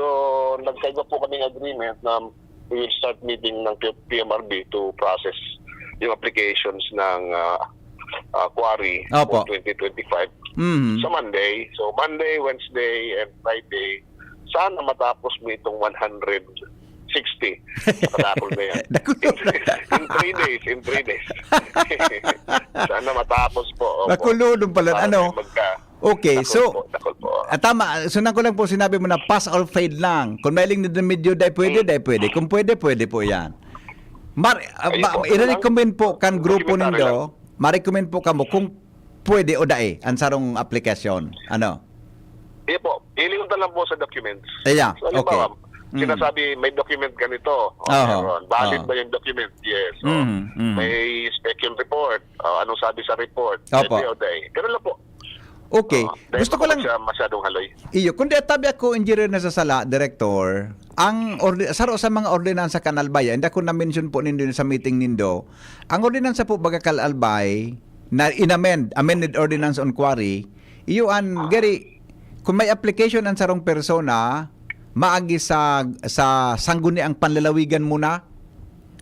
nagkaigwa po kaming agreement na we will start meeting ng P-, P M R B to process yung applications ng, ah, ah, quarry Apo. for twenty twenty-five. Mhm. Sa Monday. So, Monday, Wednesday, and Friday, sana matapos mo itong one hundred sixty. Matapos na yan. Dakulo. In, in three days, in three days. Sana matapos po. Opo. Dakulo, doon pala, Para ano? may magka-, Okay, dakul so, po, dakul po. ah, tama, sundan ko lang po, sinabi mo na pass or fail lang. Kung mailing na medyo, dai pwede, Hmm. dai pwede. Kung pwede, pwede po yan. Mar-, ah, Ayun ma-, po. i-recommend po kan Ang grupo documentary nindo, lang. ma-recommend po kamo kung pwede o dai ang sarong aplikasyon? Ano? Iya po, ilingon na lang po sa documents. Iya, So, halimbawa, okay. Mm. sinasabi may document ganito, o Aha, meron. Valid aha. ba yung document? Yes. O, Mhm, mhm. May inspection report. O, anong sabi sa report? Opo. Pwede o dai. Ganun lang po. Okay. O, dahil Gusto ko baka lang, siya masyadong haloy. iyo, kundi tabi ako, engineer na sa sala, director, ang ordi- saro sa mga ordinansa kan Albay, hindi ako na-mention po nindo sa meeting nindo, ang ordinansa po baga kan Albay, na inamend, amended ordinance on quarry, iyo an, gari, kung may application ang sarong persona, maagi sa, sa sangguniang panlalawigan muna,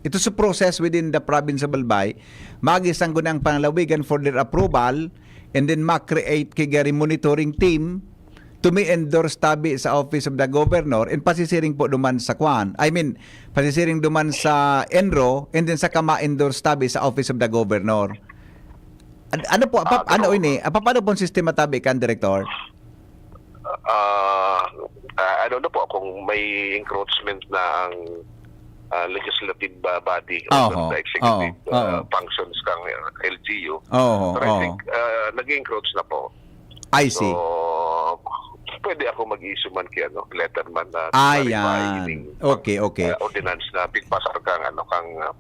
ito sa process within the province of Albay, maagi sangguniang panlalawigan for their approval, and then ma-create kay gari monitoring team to may endorse tabi sa Office of the Governor and pasisiring po duman sa kwan. I mean, pasisiring duman sa ENRO and then saka ma-endorse tabi sa Office of the Governor. An- ano po, apa, Ah, ano ganun. ini? Apa, paano pong sistema tabi kan, Director? Ah, ah, I don't know po kung may encroachment na ang ah, legislative ah, body Oho, or the executive oho, ah, oho. functions kang L G U. Oo, But I oo. think ah, nag-encroach na po. I see. So, pwede ako mag-issue man kay ano, letter man na Ah, clarify yan. ining, Okay, okay. ah, ordinance na pigpasar kang ano, kang ah,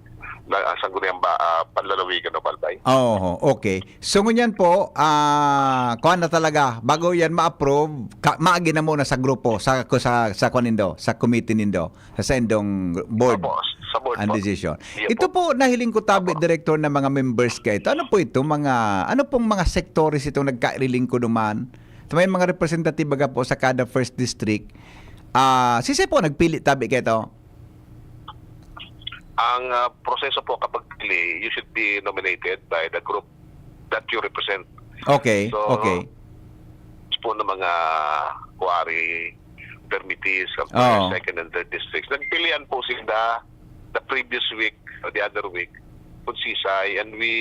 na, ah, sangguniang ba, ah, panlalawigan o balbay. Oo, okay. So, ngunyan po, ah, kuha na talaga, bago yan ma-approve, ka, maagi na muna sa grupo, sa, sa, sa kuha nindo, sa committee nindo, sa sendong board Opo, sa board ang po. Decision. Iya Ito po, nahiling ko tabi, Opo. Director, ng mga members ka ito. Ano po ito? Mga, ano pong mga sektores itong nagkairilingko duman? Ito may mga representative baga po sa kada first district. Ah, sisay po nagpili tabi ka ito? Ang ah, proseso po kapag pili, you should be nominated by the group that you represent. Okay, So, okay. po ng mga quarry permittees of Oo. second and third districts. Nagpilian po sila the previous week or the other week kung sisay, and we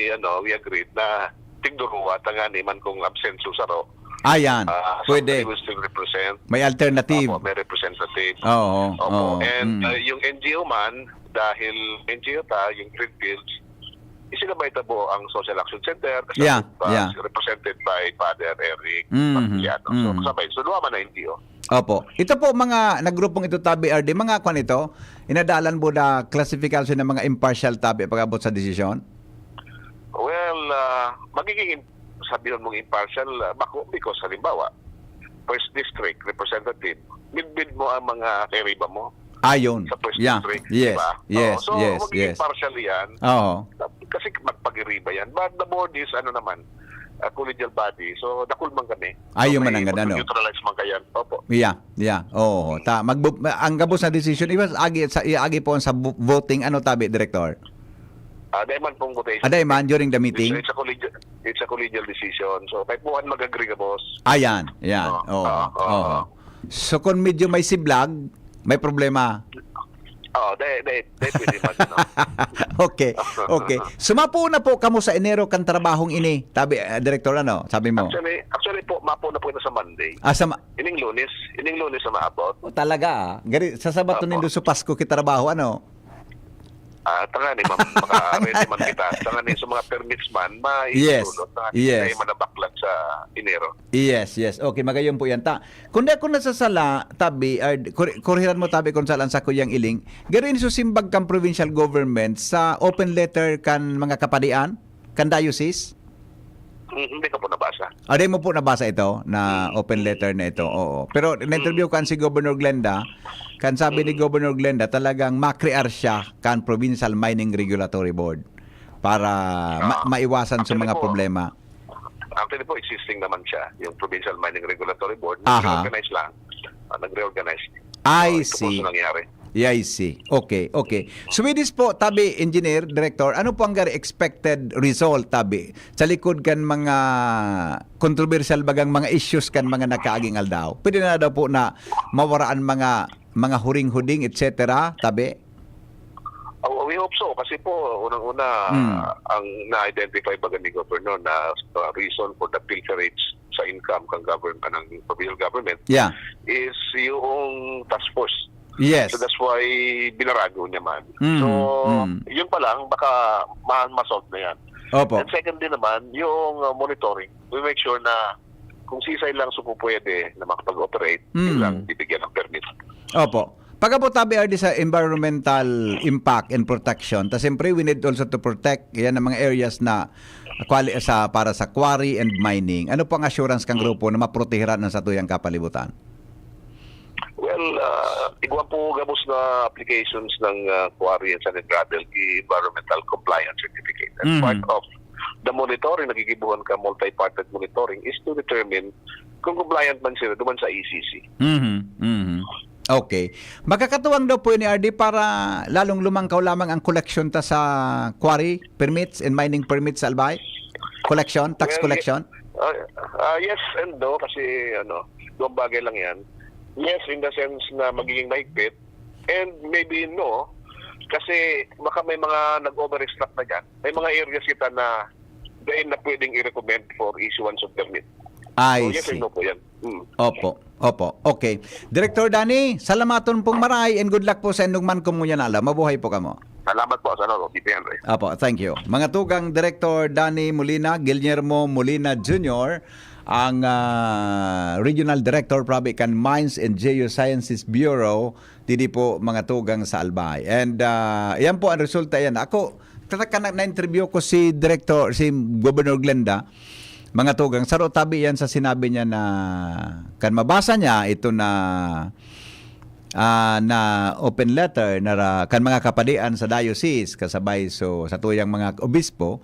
ano we agreed na tigduruwa tangani man kung absent sa saro. Ayan, Ah, pwede. Somebody will still represent. May alternative. Opo, may representative. Oo, Opo. oo, And mm. uh, yung N G O man, dahil N G O ta, yung Greenfields, isinabay ta po ang Social Action Center, Yeah, kasabot pa, yeah. represented by Father Eric Mhm, Paciano. So, mhm. kasabay. So, duwa man na N G O. Opo. Ito po, mga nagrupong ito tabi, R D, mga kwan ito, inadalan po na classification ng mga impartial tabi pag-abot sa desisyon? Well, ah, magiging im- sabihon mong impartial, ah, bako, because halimbawa, first district representative, midbid mo ang mga kaiba mo Ayun. sa first Yeah. district, Yes. di ba? Yes. Oo, so, Yes. magiging Yes. partial yan. Oo. Kasi magpagiriba yan. But the board is, ano naman, a collegial body. So, dakul man kami. Ayun So, man may ang ganda, no? Neutralize man kayan. Opo. Yeah, yeah. Oo. Ta, magbu- ang gabos na decision, iwas agi, sa, iagi po sa bu- voting, ano tabi, Director? Ah, dahil man pong votation. Aday man, during the It's, meeting? it's a collegial, it's a collegial decision. So, kay puhan mag-agree ka, boss. Ayan, yan. Oo. Oo, oo, Oo. oo. So, kung medyo may siblag, may problema. Oo, dahil, dahil, dahil pwede man, no? Okay, okay. Sumapo na po kamo sa Enero kan trabahong ini, tabi, eh, Director, ano? Sabi mo? Actually, actually po, mapo na po ito sa Monday. Ah, sa ma- Ining Lunes, ining Lunes na maabot. Oh, talaga, ah. Gari, sa Sabato Opo. nindo sa Pasko kita trabaho, ano? Ah, tanga ni, ma'am, maka-ready man kita. Tanga ni, sa mga permits man, ma Yes. Tanga Yes. Tayo manabaklag sa Enero. Yes, yes. Okay, magayon po yan. Ta, kung di ako nasasala, tabi, ah, kur- kurhiran mo tabi kung saan sa kuyang iling, gari ini susimbag kan provincial government sa open letter kan mga kapadian, kan diocese? Hmm, hindi ko po nabasa. Ah, di mo po nabasa ito na open letter na ito? Oo. Pero na-interview kan si Governor Glenda, kan sabi ni Governor Glenda, talagang makrear siya kan Provincial Mining Regulatory Board para ma- Ah, maiwasan sa actually mga po, problema. Actually po, existing naman siya, yung Provincial Mining Regulatory Board. Aha. Nag-organize lang. Ah, nag-reorganize. I So, ito po see. Ang nangyari. Yeah, I see. Okay, okay. So with this po, tabi, Engineer, Director, ano po ang gari expected result, tabi, sa likod kan mga controversial bagang mga issues kan mga nakaaging aldaw? Pwede na daw po na mawaraan mga mga huring-huding, et cetera, tabi? Oh, we hope so. Kasi po, unang-una, Hmm. ang na-identify baga ni Governor na uh, reason for the pilferage sa income ng government, ng provincial government Yeah. is yung task force. Yes. So that's why binarago niya man. Mm, So, mm. Yun pa lang, baka ma- ma-solve na yan. Opo. And secondly naman, yung uh, monitoring, we make sure na kung sisay lang supupwede na makapag-operate, Mm. yun lang bibigyan ng permit. Opo. Pagka po tabi, R D, sa environmental impact and protection, ta siyempre we need also to protect yan ang mga areas na quali- sa para sa quarry and mining. Ano po ang assurance kang grupo na maprotehiran ang satuyang kapalibutan? Well, uh, igwa po gabos na applications ng uh, quarry and sand and gravel, environmental compliance certificate. And Mhm. part of the monitoring, nagigibuhan ka multi-parted monitoring, is to determine kung compliant man sila duman sa E C C. Mhm. Mhm. Okay. Makakatuwang daw po ini, R D, para lalong lumangkaw lamang ang koleksyon ta sa quarry permits and mining permits sa Albay? Collection, tax Well, collection? Uh, uh, yes and no, kasi ano, duwang bagay lang yan. Yes, in the sense na magiging mahigpit, and maybe no, kasi baka may mga nag-overextract na dyan. May mga areas kita na dahil na pwedeng i-recommend for issuance of permit. I So, yes see. and no po yan. Mm. Opo. Opo. Okay. Director Danny, salamaton pong maray and good luck po sa indong man kumuyan ala. Mabuhay po kamo. Salamat po, Senator. Keep Henry. Apo, thank you. Mga tugang Director Danny Molina, Guillermo Molina Junior, ang ah, Regional Director prabi kan Mines and Geosciences Bureau, didi po mga tugang sa Albay. And ah, yan po ang resulta yan. Ako, tataka na, na-interview ko si Director, si Governor Glenda, mga tugang, saro tabi yan sa sinabi niya na kan mabasa niya ito na ah, na open letter na ra, kan mga kapadian sa diocese kasabay so sa tuyang mga obispo,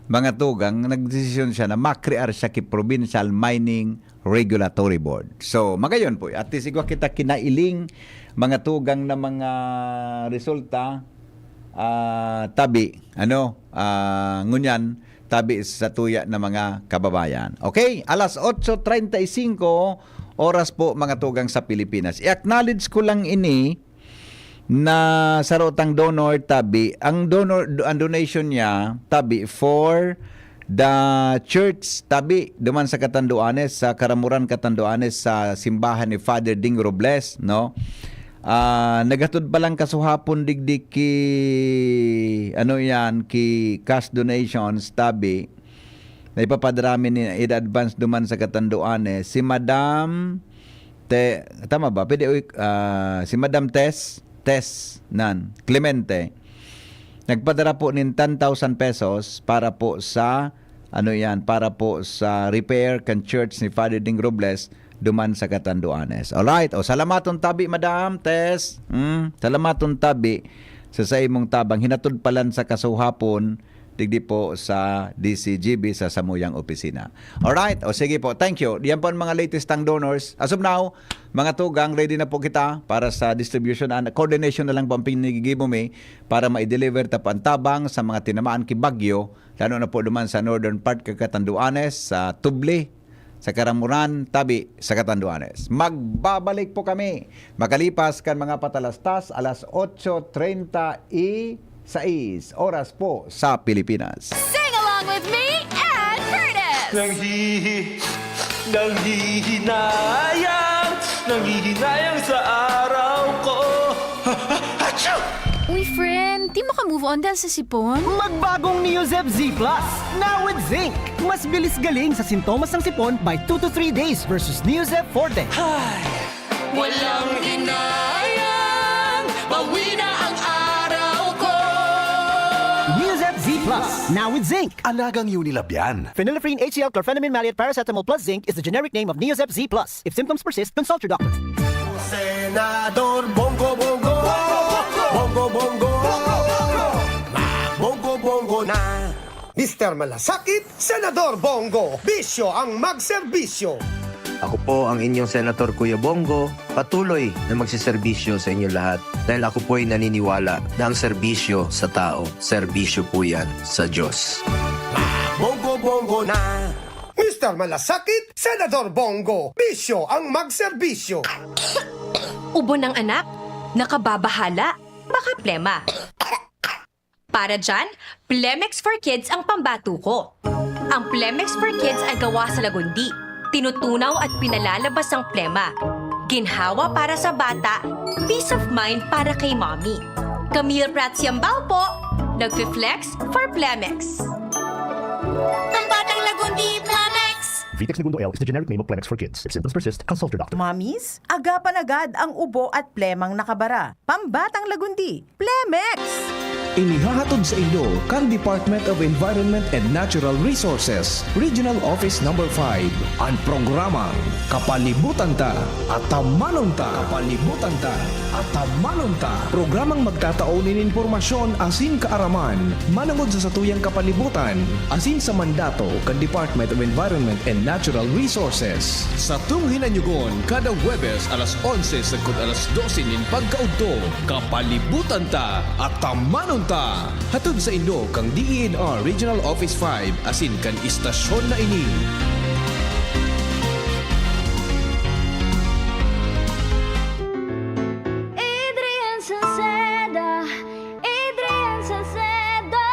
mga tugang, nagdesisyon siya na makrear siya ki Provincial Mining Regulatory Board. So, magayon po, at least igwa kita kinailing mga tugang na mga resulta, ah, tabi, ano, ah, ngunyan, tabi sa tuya na mga kababayan. Okay, alas otso treinta y cinco oras po, mga tugang sa Pilipinas. I-acknowledge ko lang ini na sarotang donor tabi. Ang donor, ang donation niya tabi for the church tabi duman sa Catanduanes, sa Karamuran, Catanduanes, sa simbahan ni Father Ding Robles, no? Ah, naghatod pa lang kasuhapon digdi ki, ano yan, ki cash donations tabi na ipapadara mi ni in advance duman sa Catanduanes, si Madam Te, tama ba? Pwede, uy, ah, si Madam Tess, Tess nan Clemente. Nagpadara po nin ten thousand pesos para po sa, ano yan, para po sa repair kan church ni Father Ding Robles duman sa Catanduanes. Alright. O, salamaton tabi, Madam Tess. Mm, salamaton tabi sa saimong tabang. Hinatod pa lang sa kasuhapon, digdi po sa D C G B sa samuyang opisina. Alright. O, sige po. Thank you. Yan po ang mga latest tang donors. As of now, mga tugang, ready na po kita para sa distribution. And coordination na lang po ang pinigigibo mi para ma-deliver ta po ang tabang sa mga tinamaan ki bagyo, lalo na po duman sa northern part kan Catanduanes, sa Tubli, sa Karamuran, tabi sa Catanduanes. Magbabalik po kami makalipas kan mga patalastas, alas otso treinta y seis oras po sa Pilipinas. Sing along with me and Curtis! Nanghihi, nanghihinayang, nanghihinayang sa araw ko. Achoo! Uy, friend, di mo ka move on dahil sa sipon? Magbagong Neozep Z Plus, now with zinc. Mas bilis galing sa sintomas ng sipon by two to three days versus Neozep Forte. Walang hinayang, bawi na ang araw ko. Neozep Z Plus, now with zinc. Alagang Unilab yan. Phenylephrine H C L chlorphenamine maleate paracetamol plus zinc is the generic name of Neozep Z Plus. If symptoms persist, consult your doctor. Senador Bongo Bongo. Bongo Bongo. Bongo Bongo na. Mister Malasakit, Senador Bongo. Bisyo ang magserbisyo. Ako po ang inyong Senator Kuya Bongo, patuloy na magseserbisyo sa inyo lahat dahil ako po'y naniniwala na ang serbisyo sa tao, serbisyo po yan sa Diyos. Bongo Bongo na. Mister Malasakit, Senador Bongo. Bisyo ang magserbisyo. Ubo ng anak, nakababahala, baka plema. Para dyan, Plemex for Kids ang pambato ko. Ang Plemex for Kids ay gawa sa lagundi. Tinutunaw at pinalalabas ang plema. Ginhawa para sa bata, peace of mind para kay mommy. Camille Prats Yambao po, nagfi-flex for Plemex. Di Plemex! Vitex Negundo L is the generic name of Plemex for kids. If symptoms persist, consult your doctor. Mommies, agapan agad ang ubo at plemang nakabara. Pambatang lagundi, Plemex! Inihahatod sa inyo kan Department of Environment and Natural Resources, Regional Office Number five, an programang Kapalibutan Ta, Atamanon Ta. Kapalibutan Ta, Atamanon Ta. Programang magtatao nin impormasyon asin kaaraman manongod sa satuyang kapalibutan asin sa mandato kan Department of Environment and Natural Resources. Satong hinanyugon kada Huwebes alas onse sagkod alas dose nin pagkaudto. Kapalibutan Ta, Atamanon Ta! Hatod saindo kan D E N R Regional Office five asin kan istasyon na ini. Adrian Salceda, Adrian Salceda.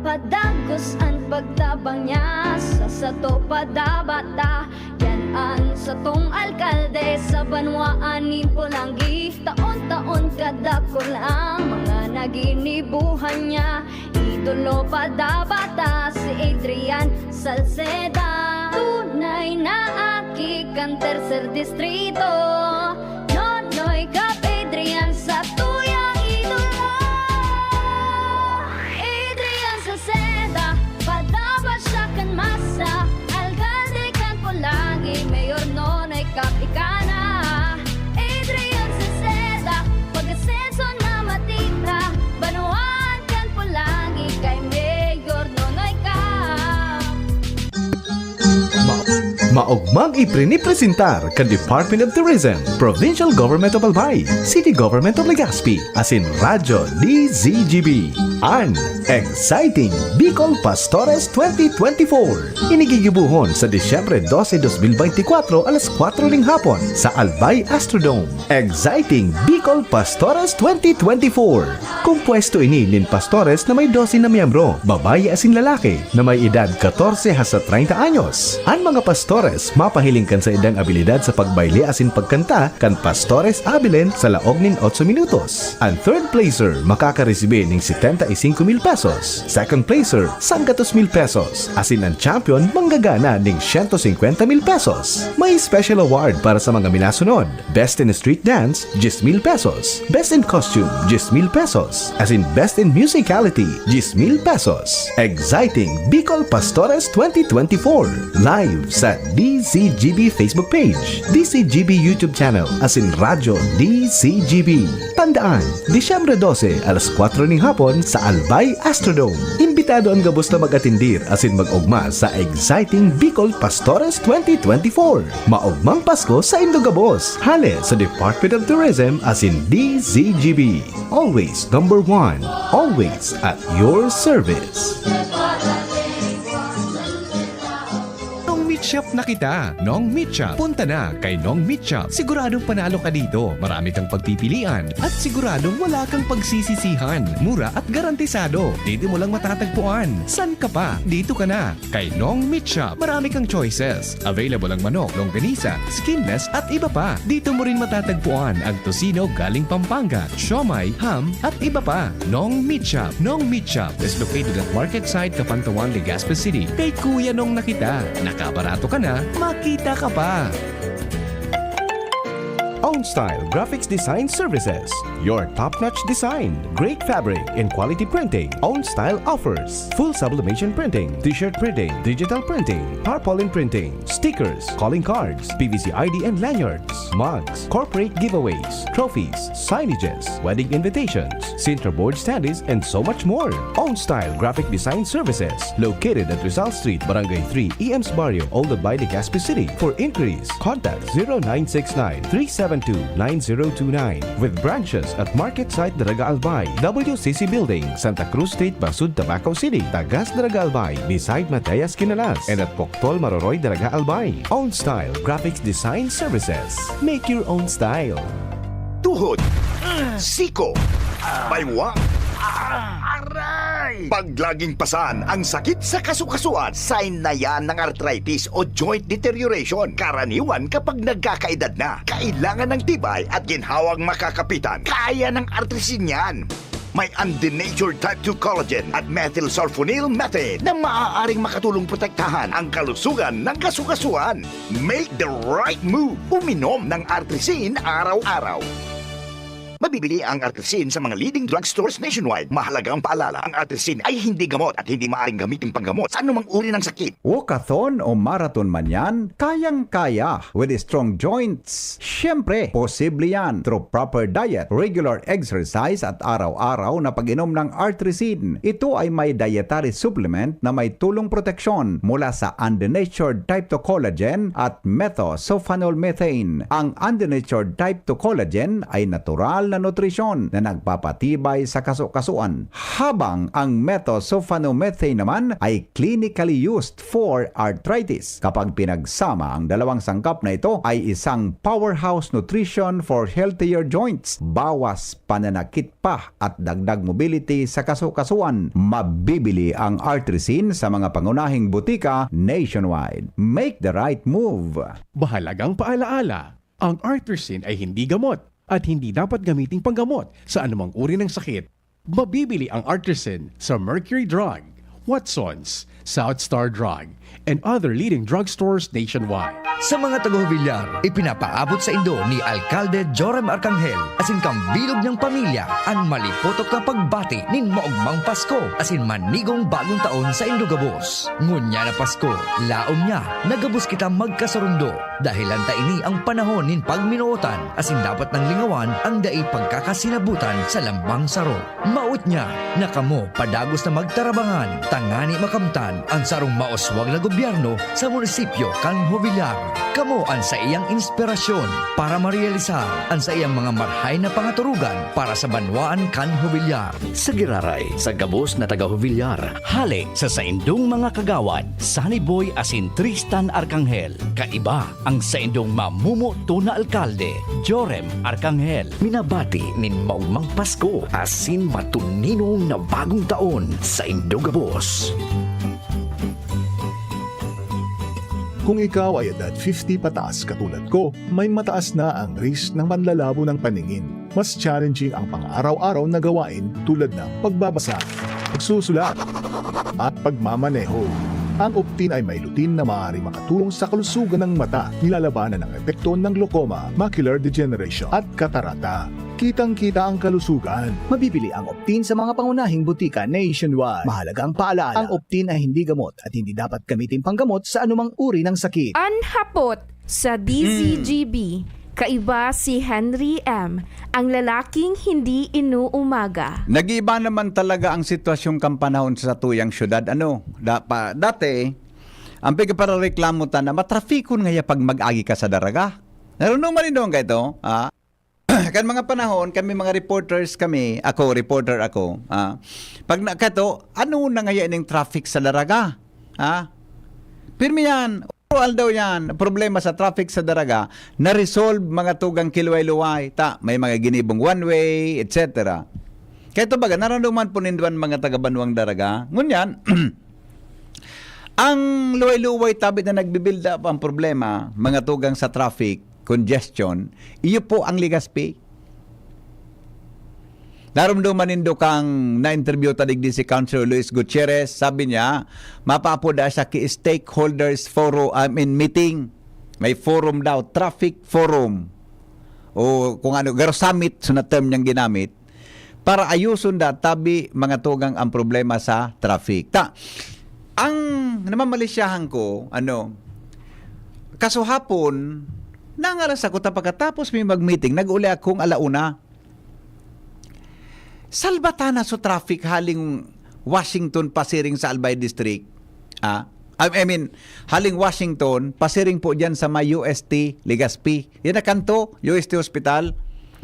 Padagos an pagtabang niya sa sato padabata. Yan an satong alkalde sa banwaan nin Polangui. Taon-taon kadakul ang mga naginibuhan niya. Idolo padabata si Adrian Salceda. Tunay na aki kan tercer distrito. Nonoy Cap Adrian sa tuyang idolo. Adrian Salceda, padapat siya kan masa. Alkalde kan Polangui, Mayor Nonoy Cap ika na. Adrian Salceda, pag-asenso na matira. Banwaan kan Polangui kay Mayor Nonoy Cap. Ma-, maogmang iprinipresentar kan Department of Tourism, Provincial Government of Albay, City Government of Legazpi, asin Radyo D Z G B, an Exciting Bicol Pastores twenty twenty-four. Ini gigibohon sa Disyembre dose, dos mil beintikwatro, alas kwatro ning hapon, sa Albay Astrodome. Exciting Bicol Pastores twenty twenty-four. Kompuesto ini nin pastores na may dose na miyembro, babayi asin lalaki, na may edad katorse hasta treinta anyos. An mga pastores mapahiling kan saindang abilidad sa pagbayle asin pagkanta kan Pastores Abilene sa laog nin otso minutos. An third placer makakaresibi nin setenta y cinco mil pesos, second placer, sanggatos mil pesos, asin an champion manggagana nin siyento singkwenta mil pesos. May special award para sa mga minasunod: Best in Street Dance, diyes mil pesos. Best in Costume, diyes mil pesos. Asin Best in Musicality, diyes mil pesos. Exciting Bicol Pastores twenty twenty-four. Live sa D Z G B Facebook page, D Z G B YouTube channel, asin Radyo D Z G B. Tandaan, Disyembre dose, alas kwatro ning hapon, sa Albay Astrodome. Imbitado an gabos na mag-atendir asin mag-ogma sa Exciting Bicol Pastores twenty twenty-four. Maogmang Pasko saindo gabos, hale sa Department of Tourism asin D Z G B. Always number one, always at your service. Nong Meat Shop na kita. Nong Meat Shop. Punta na kay Nong Meat Shop. Siguradong panalo ka dito. Marami kang pagpipilian at siguradong wala kang pagsisisihan. Mura at garantisado. Dito mo lang matatagpuan. San ka pa? Dito ka na. Kay Nong Meat Shop, marami kang choices. Available ang manok, longganisa, skinless at iba pa. Dito mo rin matatagpuan ang tocino galing Pampanga, siomai, ham, at iba pa. Nong Meat Shop. Nong Meat Shop is located at Market Side, Capantawan, Legazpi City. Kay Kuya Nong na kita. Nakabarato ka na, makita ka pa. Own Style Graphics Design Services. Your top-notch design, great fabric, and quality printing. Own Style offers full sublimation printing, t-shirt printing, digital printing, tarpaulin printing, stickers, calling cards, P V C I D and lanyards, mugs, corporate giveaways, trophies, signages, wedding invitations, Sintra board standees, and so much more. Own Style Graphic Design Services, located at Rizal Street, Barangay three, E M's Barrio, Old Albay, Legazpi City. For inquiries, contact zero nine six nine, three seven two, nine zero two nine. With branches at Market Site Daraga Albay, W C C Building, Santa Cruz Street, Basud, Tabaco City, Tagas Daraga Albay, beside Mateas Quinalas, and at Poctol Maroroy Daraga Albay. Own Style Graphics Design Services. Make your own style. Tuhod, siko, baywa, aray! Pag laging pasan ang sakit sa kasukasuan, sign na yan ng arthritis o joint deterioration. Karaniwan kapag nagkakaedad na, kailangan ng tibay at ginhawang makakapitan. Kaya ng Artrisin yan. May undenatured type two collagen at methylsulfonyl methane na maaaring makatulong protektahan ang kalusugan ng kasukasuan. Make the right move. Uminom ng Artrisin araw-araw. Mabibili ang Artrisin sa mga leading drugstores nationwide. Mahalagang paalala, ang Artrisin ay hindi gamot at hindi maaaring gamitin panggamot sa anumang uri ng sakit. Walkathon o marathon man yan, kayang-kaya with strong joints. Siyempre, posible yan through proper diet, regular exercise at araw-araw na pag-inom ng Artrisin. Ito ay may dietary supplement na may tulong proteksyon mula sa undenatured type two collagen at methylsulfonylmethane. Ang undenatured type two collagen ay natural na nutrisyon na nagpapatibay sa kasukasuan, habang ang methylsulfonylmethane naman ay clinically used for arthritis. Kapag pinagsama, ang dalawang sangkap na ito ay isang powerhouse nutrition for healthier joints. Bawas pananakit pa at dagdag mobility sa kasukasuan. Mabibili ang Artrisin sa mga pangunahing butika nationwide. Make the right move! Mahalagang paalaala, ang Artrisin ay hindi gamot at hindi dapat gamiting panggamot sa anumang uri ng sakit. Mabibili ang Artrisin sa Mercury Drug, Watsons, South Star Drug, and other leading drugstores nationwide. Sa mga taga-Jovellar, ipinapaabot saindo ni Alkalde Joram Arcangel asin kan bilog niyang pamilya an malipotok na pagbati nin maogmang Pasko asin manigong Bagong Taon saindo gabos. Ngunyan na Pasko, laom niya na gabos kita magkasurundo, dahelan ta ini an panahon nin pagminootan asin dapat nang lingawan an dai pagkakasinabutan sa lambang saro. Maot niya na kamo padagos na magtarabangan tangani makamtan an sarong mauswag na gobyerno sa munisipyo kan Jovellar. Kamo an saiyang inspirasyon para marealisar an saiyang mga marhay na pangaturugan para sa banwaan kan Jovellar. Sa giraray, sa gabos na taga-Jovellar, hale sa saindong mga kagawad, Sunny Boy asin Tristan Arcangel, kaiba ang saindong mamomoto na alkalde, Joram Arcangel. Minabati nin maogmang Pasko asin matuninong na Bagong Taon saindo gabos. Kung ikaw ay edad fifty pataas katulad ko, may mataas na ang risk ng panlalabo ng paningin. Mas challenging ang pang-araw-araw na gawain tulad ng pagbabasa, pagsusulat, at pagmamaneho. Ang Optin ay may lutein na maaaring makatulong sa kalusugan ng mata. Nilalabanan ang epekto ng glaucoma, macular degeneration, at katarata. Kitang-kita ang kalusugan. Mabibili ang Optin sa mga pangunahing butika nationwide. Mahalagang paalaala, ang Optin ay hindi gamot at hindi dapat gamitin panggamot sa anumang uri ng sakit. An hapot sa D Z G B. Kaiba si Henry M, ang lalaking hindi inuumaga. Nag-iiba naman talaga ang sitwasyon kan panahon sa satuyang syudad. Ano, da-, pa-, dati, ang pigparareklamo ta na matrafikon ngaya pag mag-agi ka sa Daraga. Narunong man indo ang kaito, ha? Kan mga panahon, kami mga reporters kami, ako, reporter ako, ah, pag na-, kato, ano na ngaya ning traffic sa Daraga? Ha? Pirmi yan, ural daw yan, problema sa traffic sa Daraga, na-resolve mga tugang kiluway-luway, ta, may mga ginibong one-way, et cetera. Kaya ito baga, naranduman po ninduan mga taga-banwang Daraga. Ngunyan, ang luway-luway tabi na nagbibuild up ang problema, mga tugang sa traffic, congestion, iyo po ang Legazpi. Narumduman nindo kang na-interview ta digdi si Councilor Luis Gutierrez, sabi niya, mapaapod na siya ki stakeholders forum, I mean, meeting. May forum daw, traffic forum. O kung ano, garo summit, so na term niyang ginamit. Para ayuson da tabi mga tugang ang problema sa traffic. Ta, ang namamalisyahan ko, ano, kasuhapon, nangalas ako ta pagkatapos mi mag-meeting, nag-uli akong ala una. Salbatana so traffic haling Washington pasiring sa Albay District. Ah, I I mean, haling Washington, pasiring po dyan sa may U S T Legazpi. Yan na kanto, U S T Hospital.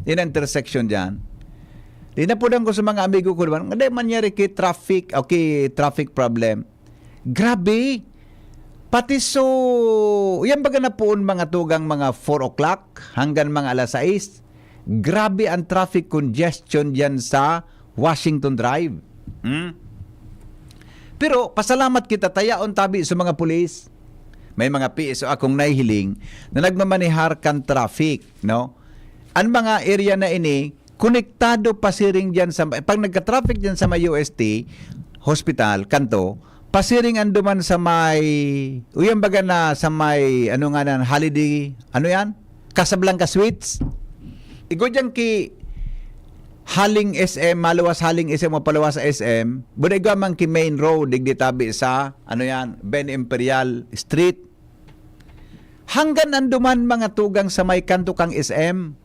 Yan ang intersection dyan. Linapudan ko sa mga amigo ko naman, hindi mangyari ki traffic, okay, traffic problem. Grabe! Pati so, yan baga na poon mga tugang mga four o'clock hanggang mga alas sais. Grabe ang traffic congestion dyan sa Washington Drive. Hmm? Pero pasalamat kita, tayaon tabi sa mga pulis. May mga P S O akong nahihiling na nagmamanehar kan traffic, no? Ang mga area na ini, konektado pasiring diyan sa, pag nagka-traffic diyan sa may U S T hospital, kanto, pasiring an duman sa may, uyan baga na sa may, ano nga nan, Holiday, ano yan? Casablanca Suites. Igwa diyan ki haling S M, maluwas haling S M o paluwas sa S M, buda igwa man ki main road, digdi tabi sa, ano yan, Ben Imperial Street. Hanggan an duman mga tugang sa may kanto kang S M.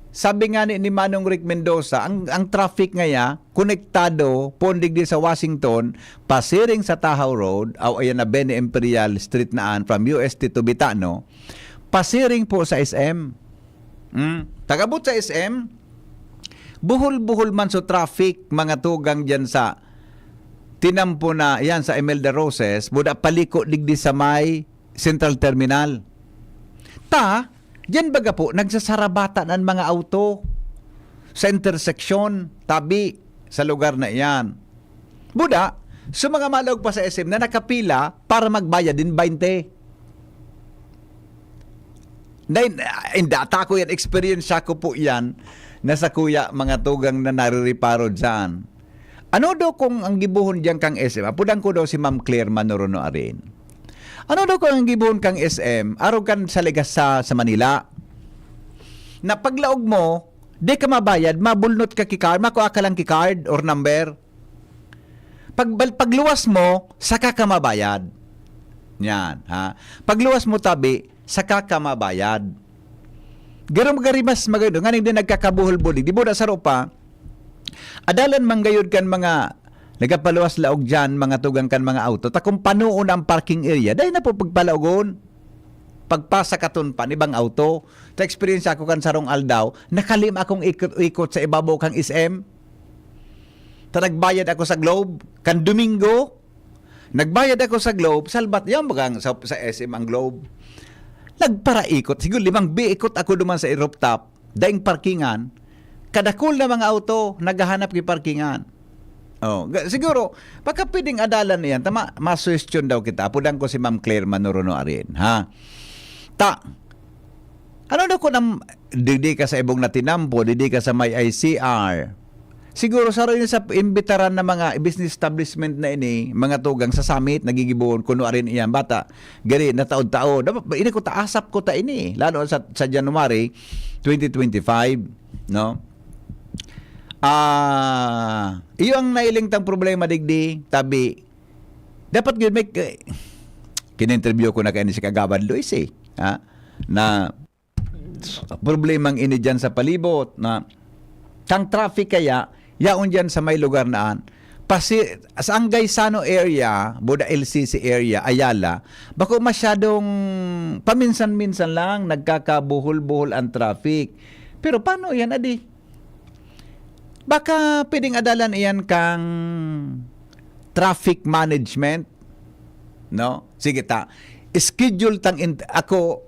Sabi nga ni, ni Manong Rick Mendoza, ang, ang traffic ngaya, konektado, poon digdi sa Washington, pasiring sa Tahaw Road, aw ayan na Ben Imperial Street na an, from U S T to Bitano, pasiring po sa S M. Mm. Tagabot sa S M, buhol-buhol man so traffic, mga tugang diyan sa tinampo na, yan, sa Imelda Roses, buda paliko digdi sa may Central Terminal. Ta, diyan baga po, nagsasarabatan an mga auto sa interseksyon, tabi, sa lugar na iyan. Buda, so mga malaog pa sa S M na nakapila para magbayad din baynte. Dahil, ah, indata ko yan, experience ko po yan, na sa kuya, mga tugang na narireparo dyan. Ano daw kung ang gibohon diyan kang S M? Apudan ko daw si Ma'am Claire Manorono Arin. Ano daw kung ang gibohon kang S M, arog kan sa Legazpi sa Manila? Na paglaog mo, di ka mabayad, mabulnot ka ki card, makua ka lang ki card or number. Pag, pagluwas mo, saka ka mabayad. Yan, ha? Pagluwas mo tabi, saka ka mabayad. Garo gari mas magano, nganing di nagkakabuhol-buhol, di buda saro pa, adalan manggayod kan mga nagapaluwas laog diyan, mga tugang kan mga auto, ta kung panoon ang parking area, dai na po pagpalaogon. Pagpasa katon pa, ni bang auto. Ta experience ako kan sarong aldaw, nakalim akong ikot-ikot sa ibabaw kang S M. Ta nagbayad ako sa Globe, kan Domingo, nagbayad ako sa Globe, salbat, yan bagang sa, sa S M ang Globe. Nagparaikot, siguro limang biikot ako duman sa rooftop, daing parkingan, kadakol na mga auto, naghahanap ki parkingan. Oh, ga-, siguro, baka pwedeng adalan na yan. Tama, masuhestyon daw kita. Apudan ko si Ma'am Claire Manorono Arin, ha? Ta, ano daw kung ang, digdi ka sa ibong na tinampo, digdi ka sa may I C R. Siguro, saro ini sa imbitaran na mga business establishment na ini, mga tugang sa Summit, nagigibohon, kuno arin iyan, bata, gari, nataod-taod. Dapat, ini ko ta, asap ko ta ini, lalo sa, sa January twenty twenty-five, no? Ah, iyo ang nailing tang problema digdi, tabi. Dapat gyud may, eh, kina-interview ko na kaini si Kagawad Luis, eh, ha? Na problemang ini diyan sa palibot, na kang traffic kaya, yaon diyan sa may lugar na an. Pasi-, sa Angaysano area, Buda L C C area, Ayala, bako masyadong paminsan-minsan lang nagkakabuhol-buhol ang traffic. Pero paano yan, adi? Baka pwedeng adalan iyan kang traffic management, no? Sige ta, schedule tang in-, ako,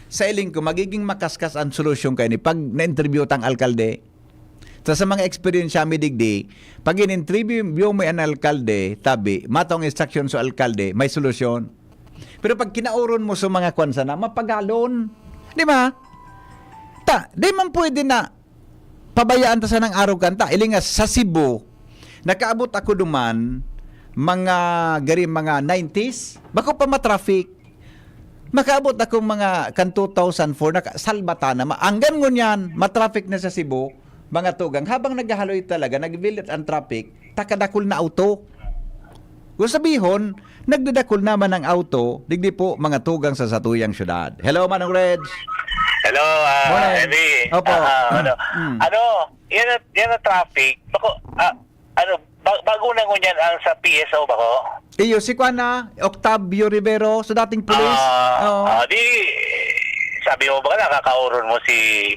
sa iling ko, magiging makaskas ang solusyon kaini pag na-interview tang alkalde. Ta sa mga eksperyensya mi digdi, pag in-interview mo an alkalde, tabi, matong instruction sa alkalde, may solusyon. Pero pag kinaoron mo sa mga kwan sana, mapagalon. Di ba? Ta, di man pwede na pabayaan ta sanang arogan ta. Ilinga sa Cebu, nakaabot ako duman, mga, gari, mga nineties. Bako pa matraffic. Makaabot akong mga kan two thousand four, naka-, salba ta na. Ma-, anggan ngunyan, matraffic na sa Cebu, mga tugang. Habang naghahaloy talaga, nagbilit ang traffic, takadakol na auto. Kung sabihon, nagdadakol naman ang auto, digdi po, mga tugang sa satuyang syudad. Hello, Manong Reg. Hello, ah, Morning. Eddie. Opo. Ah, ano, Mm. ano, yan ang, yan ang traffic. Bako, ah, ano, ba- bago na ngunyan ang sa P S O ba ko? Iyo, si Kwan na, Octavio Rivero, sa dating pulis. Ah, Oo. ah, di, sabi mo ba nakakauron mo si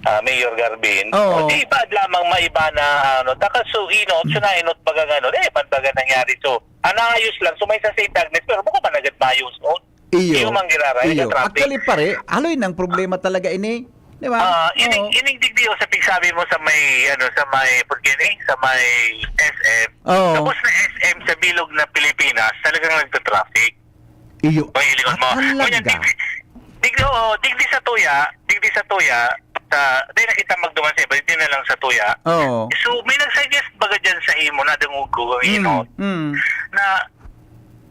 ah, Mayor Garbin? Oo. O, di ba lamang maiba na, ano, taka so inot, so nainot baga ano, di, man baga nangyari. So, ang naayos lang, so may sa Saint Agnes, pero baka managad maayos, oh. Iyo. Iyo mang giraray, Iyo. traffic. Actually, pare, haloy ng problema talaga ini. Di ba? Ah, ining, Oo. ining digdi o sa pigsabi mo sa may, ano, sa may, pagkini, sa may S M. Oo. Tapos na S M sa bilog na Pilipinas, talagang nagta-traffic. Iyo. May ilingon mo. Ah, Ngunyan, talaga? digdi, digdi, oo, digdi sa tuya, digdi sa tuya, sa, di na kita magduman sa iba, di na lang sa tuya. Oo. So, may nag-suggest baga dyan sa imo, nadangog ko, you Mm, know, mm. na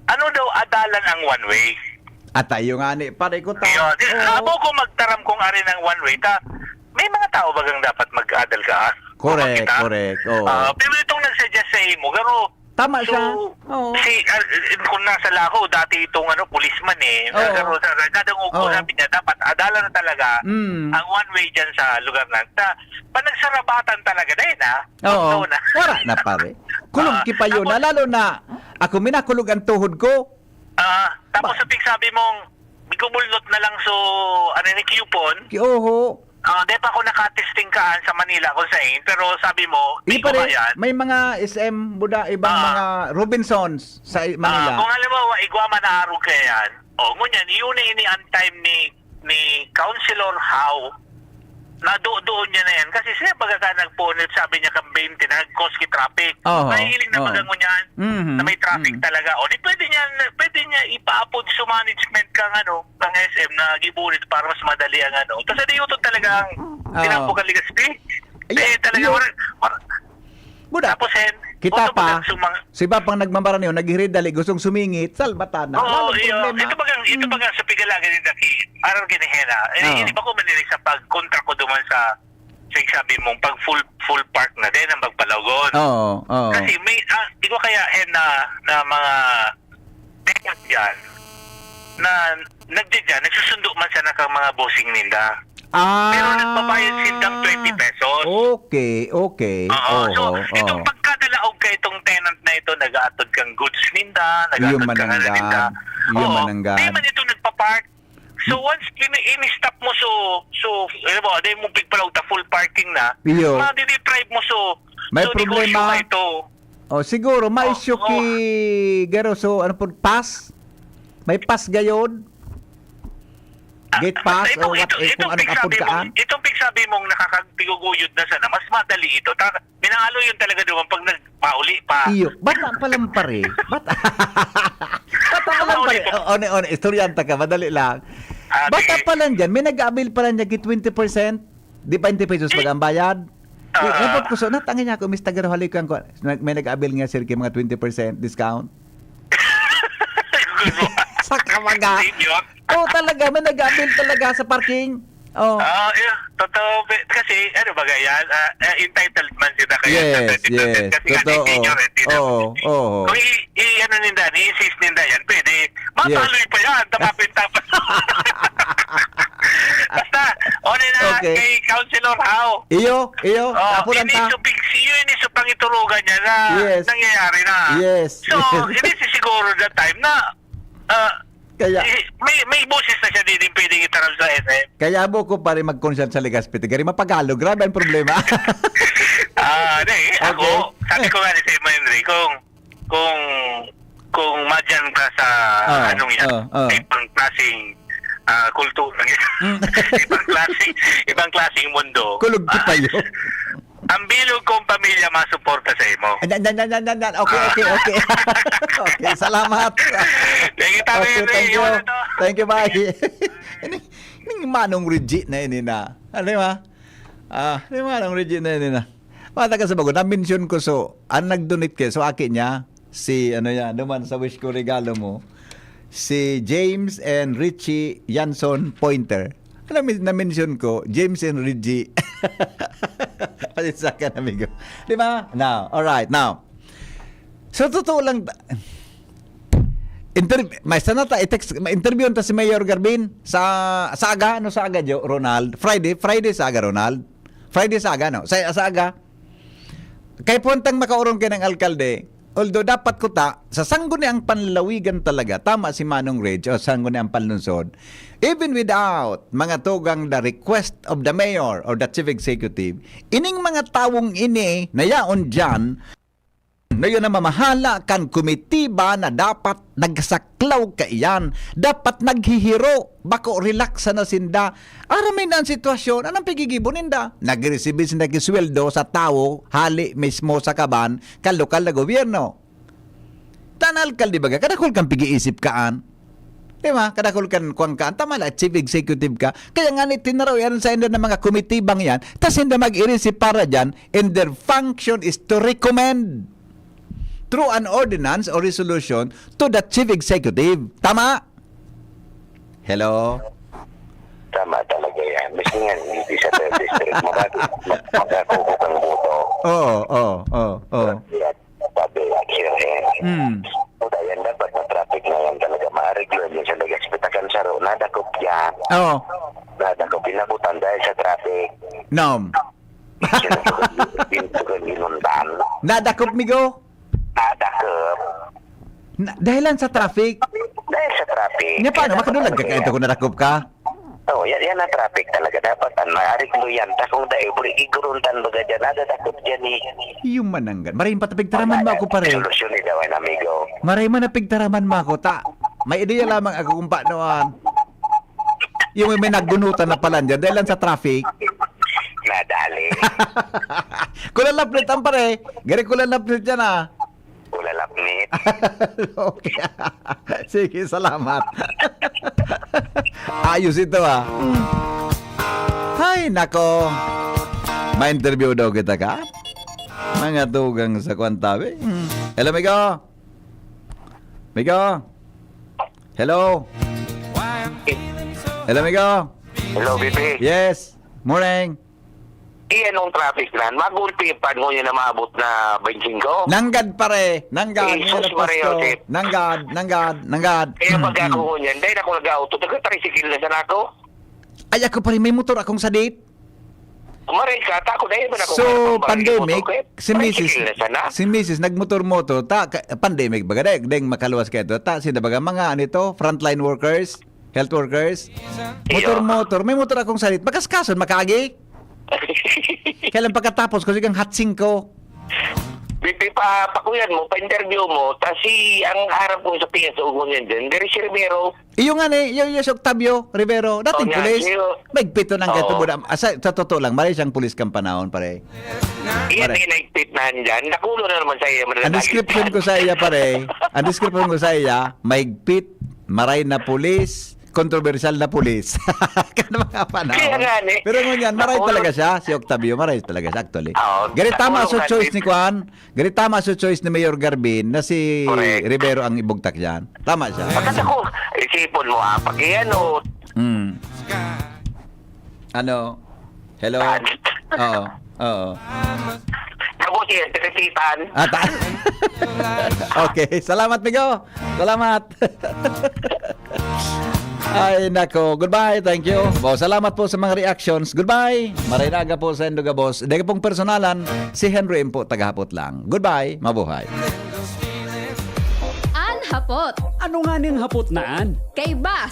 ano daw adalan ang one way. At tayo nga ni, pare ko ta. Iyo, di, Oo. abo ko magtaram kung ari ng one way, ta, may mga tao bagang dapat mag-adal ka, ah? Correct, Kung kita, correct. Oo. ah, pero itong nag-suggest sa imo, pero Tama so, siya. Oo. si, ah, kung nasa Laco, dati itong, ano, policeman eh. Oo. Pero sa, nadangog ko, Oo. sabi niya, dapat adalan na talaga Mm. ang one way dyan sa lugar na. Sa panagsarabatan talaga, dahil na, Oo. Ikaw na. Wala na, pare. Kulog Ah, kipayo na, tapos lalo na ako, minakulog ang tuhod ko. Ah, tapos Ba- sa pigsabi mong, "Bigobulnot na lang so, ano ni, coupon?" Ki-, oho. Ah, di pa ako nakatesting kaan sa Manila kung saan, pero sabi mo, Di di pa ko rin, yan. may mga S M, buda, ibang Ah. mga Robinsons sa I-, Ah, Manila. kung halimbawa, igwa man na arog kaya yan, o, ngunyan, yun na ini ang time ni, ni Councilor Howe, nadoon niya na yan. Kasi siya baga ka nagpunit, sabi niya, kang twenty na nag-cause ki traffic. Oo, Mahihiling na oo. baga ngunyan Mhm, na may traffic mhm. talaga. O di pwede niya, pwede niya ipaapod sa management kang ano, kang S M na gibulit para mas madali ang ano. Tapos di yun talaga ang Oo. tinapok ang Legazpi. Ayan, Eh, talaga, yun. wala, wala. Buda, Tapos, Hen, kita oto pa, baga sumang- si Papang nagmamara niyo, naghirid dali, gustong sumingit, salbatan na. Oo, Walang iyo. problema. Ito bagang, ito Mm. bagang sa pigalagan ni Daki, aral ginihena. Eh, Oo. hindi ba ko manilig sa pagkontra ko duman sa, sa sabi mong pag full, full park na din ang magpalagon? Oo, oo. Kasi may, ah, di ko kaya, Hen, na, na mga tenant dyan na nagdidya, nagsusundo man sana kang mga bossing ninda. Ah. Pero nagbabayad sindang twenty pesos. Okay, okay. Oo, so, Oo, itong oo. pagkadalaog ka itong tenant na ito, nag-aatod kang goods ninda, nag-aatod Human kang ano nanggad. ninda. Human Oo, nanggad. di man ito nagpa-park. So, once ini-, ini-stop mo, so, so, alam mo, dahil mo pigpalaog ta full parking na, Iyo. madideprive mo, so, May so, negosyo problema. ka ito. Oh, siguro, may Oh, issue oh. ki garo, so, ano po, pass? May pass gayod? Ah, Gate pass basta itong, or what, ito, eh, kung itong anong pigsabi apod kaan? mong, itong pigsabi mong nakakagtiguguyod na sana, mas madali ito. Ta-, minahalo yun talaga doon pag nagpauli pa. Iyo, bata pa lang pare. Bata, bata pa lang pare. Mauli pa. O, one, one, istoryanta ka, madali lang. Ah, Bata sige. pa lang dyan, may nag-avail pa lang dyan, ki twenty percent. Di pa twenty pesos Eh, pag ang bayad. Ah. Uy, napot ko, so, natangin niya ako, Mister Garo, halik ko ang kuwan. Nag-, may nag-avail nga, sir, kay mga twenty percent discount. Sa kamaga. Senior. Oo, talaga, may nag-avail talaga sa parking. Oh. Ah, yeah, totoo. Pe-, kasi, ano ba yan? Ah, ah, entitled man sila kaya sa Yes, twenty percent yes. kasi nga, Totoo. senior, eh, senior. Oo, oo. Kung i-, i-, ano ninda, i-insist ninda yan, pwede. Yes. Mataloy pa yan, tapapin-tapos. Basta, one na Okay. kay Councilor Howe. Iyo, iyo, Oh, apunan ini ta. sa pig-, iyo ini sa pangiturugan niya na Yes. nangyayari na. Yes, So, yes. ini sisiguro that time na, ah, Kaya eh, may, may boses na siya, di din pwedeng itaral sa S M. Kaya abo ko pare mag-concert sa Legazpi, gari mapagalo. Grabe ang problema. Ah, di, ako, Okay. sabi ko nga ni Sir Henry, kung, kung, kung madyan ka sa Ah, anong yan, ah, ah. ibang klaseng, ah, kultura. Mm. Ibang klaseng, ibang klaseng mundo. Kulog Ah, kayo. ang bilog kong pamilya masuporta sa imo. Yan, yan, yan, yan, yan, yan. Okay, Ah. okay, okay. Okay, salamat. Thank you, Tami Okay, Henry. thank you. Iwan na to. Thank you, bye. Ini, ini Manong Reggie na ini na. Ano ba? Ah, ini Manong Reggie na ini na. Mga taga sa Bago, na-mention ko, so, ang nag-donate kayo, so, aki niya, si, ano yan, duman sa wish ko regalo mo, si James and Richie Yanson Pointer. Alam mo, na-mention ko, James and Richie. Pasensya ka na, amigo. Di ba? Now, alright, now. So, totoo lang, ta-, interv-, may sana ta, i-text, ma-interview ta si Mayor Garbin sa, sa aga, ano sa aga, Jo, Ronald? Friday, Friday sa aga, Ronald? Friday sa aga, no? Sa, sa aga. Kay puwantang makaoron kay ng alkalde, although dapat kuta, sa sangguniang panlalawigan talaga, tama si Manong Reg, o sangguniang panlungsod, even without mga tugang the request of the mayor or the chief executive, ining mga tawong ini na yaon diyan, na yun ang mamahala kan komitiba na dapat nagsaklaw kaiyan, dapat naghihiro, bako relax na sinda. Aram na ang sitwasyon, anong pigigibo ninda? Nagresibi sinda ki sweldo sa tawo, hali mismo sa kaban, kan lokal na gobyerno. Tan alkalde baga, kadakol kang pig-iisip kaan. Di ba? Kadakul kan kwan ka. Tama la, chief executive ka. Kaya nga ni tinaraw yan sa inda ng mga komitibang yan. Tas inda mag-iri si para dyan. And their function is to recommend through an ordinance or resolution to the chief executive. Tama? Hello? Tama talaga yan. Mas nga, hindi sa third district, makakukok ang boto. Oo, oo, oo, oo. Sabi, Sir Hen. Mm. Puta, yan dapat na traffic na yan talaga. Maariglo yan sa Legas. Pitakan saro, nadakop yan. Oo. Nadakop, inabutan dahil sa traffic. Nom. Sinutugan, sinutugan, inundan. Nadakop, migo? Nadakop. Na, dahilan sa traffic. Dahil sa traffic. Nya paano? Kaya Makadulag ka dapat kayo kung nadakop ka? Oo, yan, yan ang traffic talaga. Dapat, ano, maariglo yan. Ta kung dahil, igurundan baga dyan. Nadadakop dyan eh. Yung mananggan. Maray pa tapigtaraman mo ako, pare. Solusyon ni daw, amigo. Maray man napigtaraman mo ako, ta. May ideya lamang ako kung paano, ah, yung may, may naggunutan na pala dyan dahil lang sa traffic. Nadali. Kulang laplit ang pare. Gari kulang laplit dyan, ah. Ulalapnit. Okay. Sige, salamat. Ayos ito, ah. Hay, nako. Ma-interview daw kita ka? Mga tugang sa kwantabi. Hmm. Hello, migo. Migo. Hello. Hello, migo. Hello, B P. Yes. Morning. Iyan ang traffic nan. Magulpi pa ngunyan na maabot na twenty-five. Nanggad, pare. Nanggad. Jesus, Yan ang Maria posto. Joseph. Nanggad, nanggad, nanggad. Kaya Mm, pag ako mm. ngunyan, dahil ako nag-auto, taga-tricycle na sana ako. Ay, ako, pare, may motor akong sadit. Maray ka, ta ako dahil ba na ako So, kaya pag pandemic, motor, si misis, tricycle na sana. si misis nagmotor-motor, ta, ka- pandemic, baga, deng, deng makaluwas kayo to, ta, sila baga, mga, ano ito, frontline workers, health workers, Iyo. motor-motor, may motor akong sadit, makaskason, makaagi. Kailan pagkatapos, kasi kang hot singko. Bibi pa, pakuyan mo, pa-interview mo, ta si, ang harap ko sa P S O ngunyan dyan, diri si Rivero. Iyo nga ni, iyo, iyo si Octavio Rivero, dating Oo nga, pulis. iyo. May pito ng Oo. gato mo na, asa, sa totoo lang, maray siyang pulis kang panahon, pare. Iyan Pare. Ay naigpit na dyan. Nakulo na naman sa iya. Ang description ko sa iya, pare, ang description ko sa iya, mahigpit, maray na pulis, kontrobersyal na pulis. Kan mga panahon. Kaya nga, ni. Pero ngunyan, maray Nakulo. Talaga siya, si Octavio, maray talaga siya, actually. Oo, Gari tama nakulo sa nga, choice ni. Ni Kwan, gari tama sa choice ni Mayor Garbin na si Correct. Rivero ang ibugtak dyan. Tama siya. Pagkat ako, isipon mo, ah, pag iyan o Mm. Ano? Hello? Oo. Oo. Ako siya, tinititan. Ata. Okay. Salamat, Migo. Salamat. Ay, nako. Goodbye. Thank you. Wow, salamat po sa mga reactions. Goodbye. Maray na aga po sa Indoga Boss. Dega pong personalan, si Henry M po, tagahapot lang. Goodbye. Mabuhay. An hapot. Ano nga ning hapot na an? Kaiba.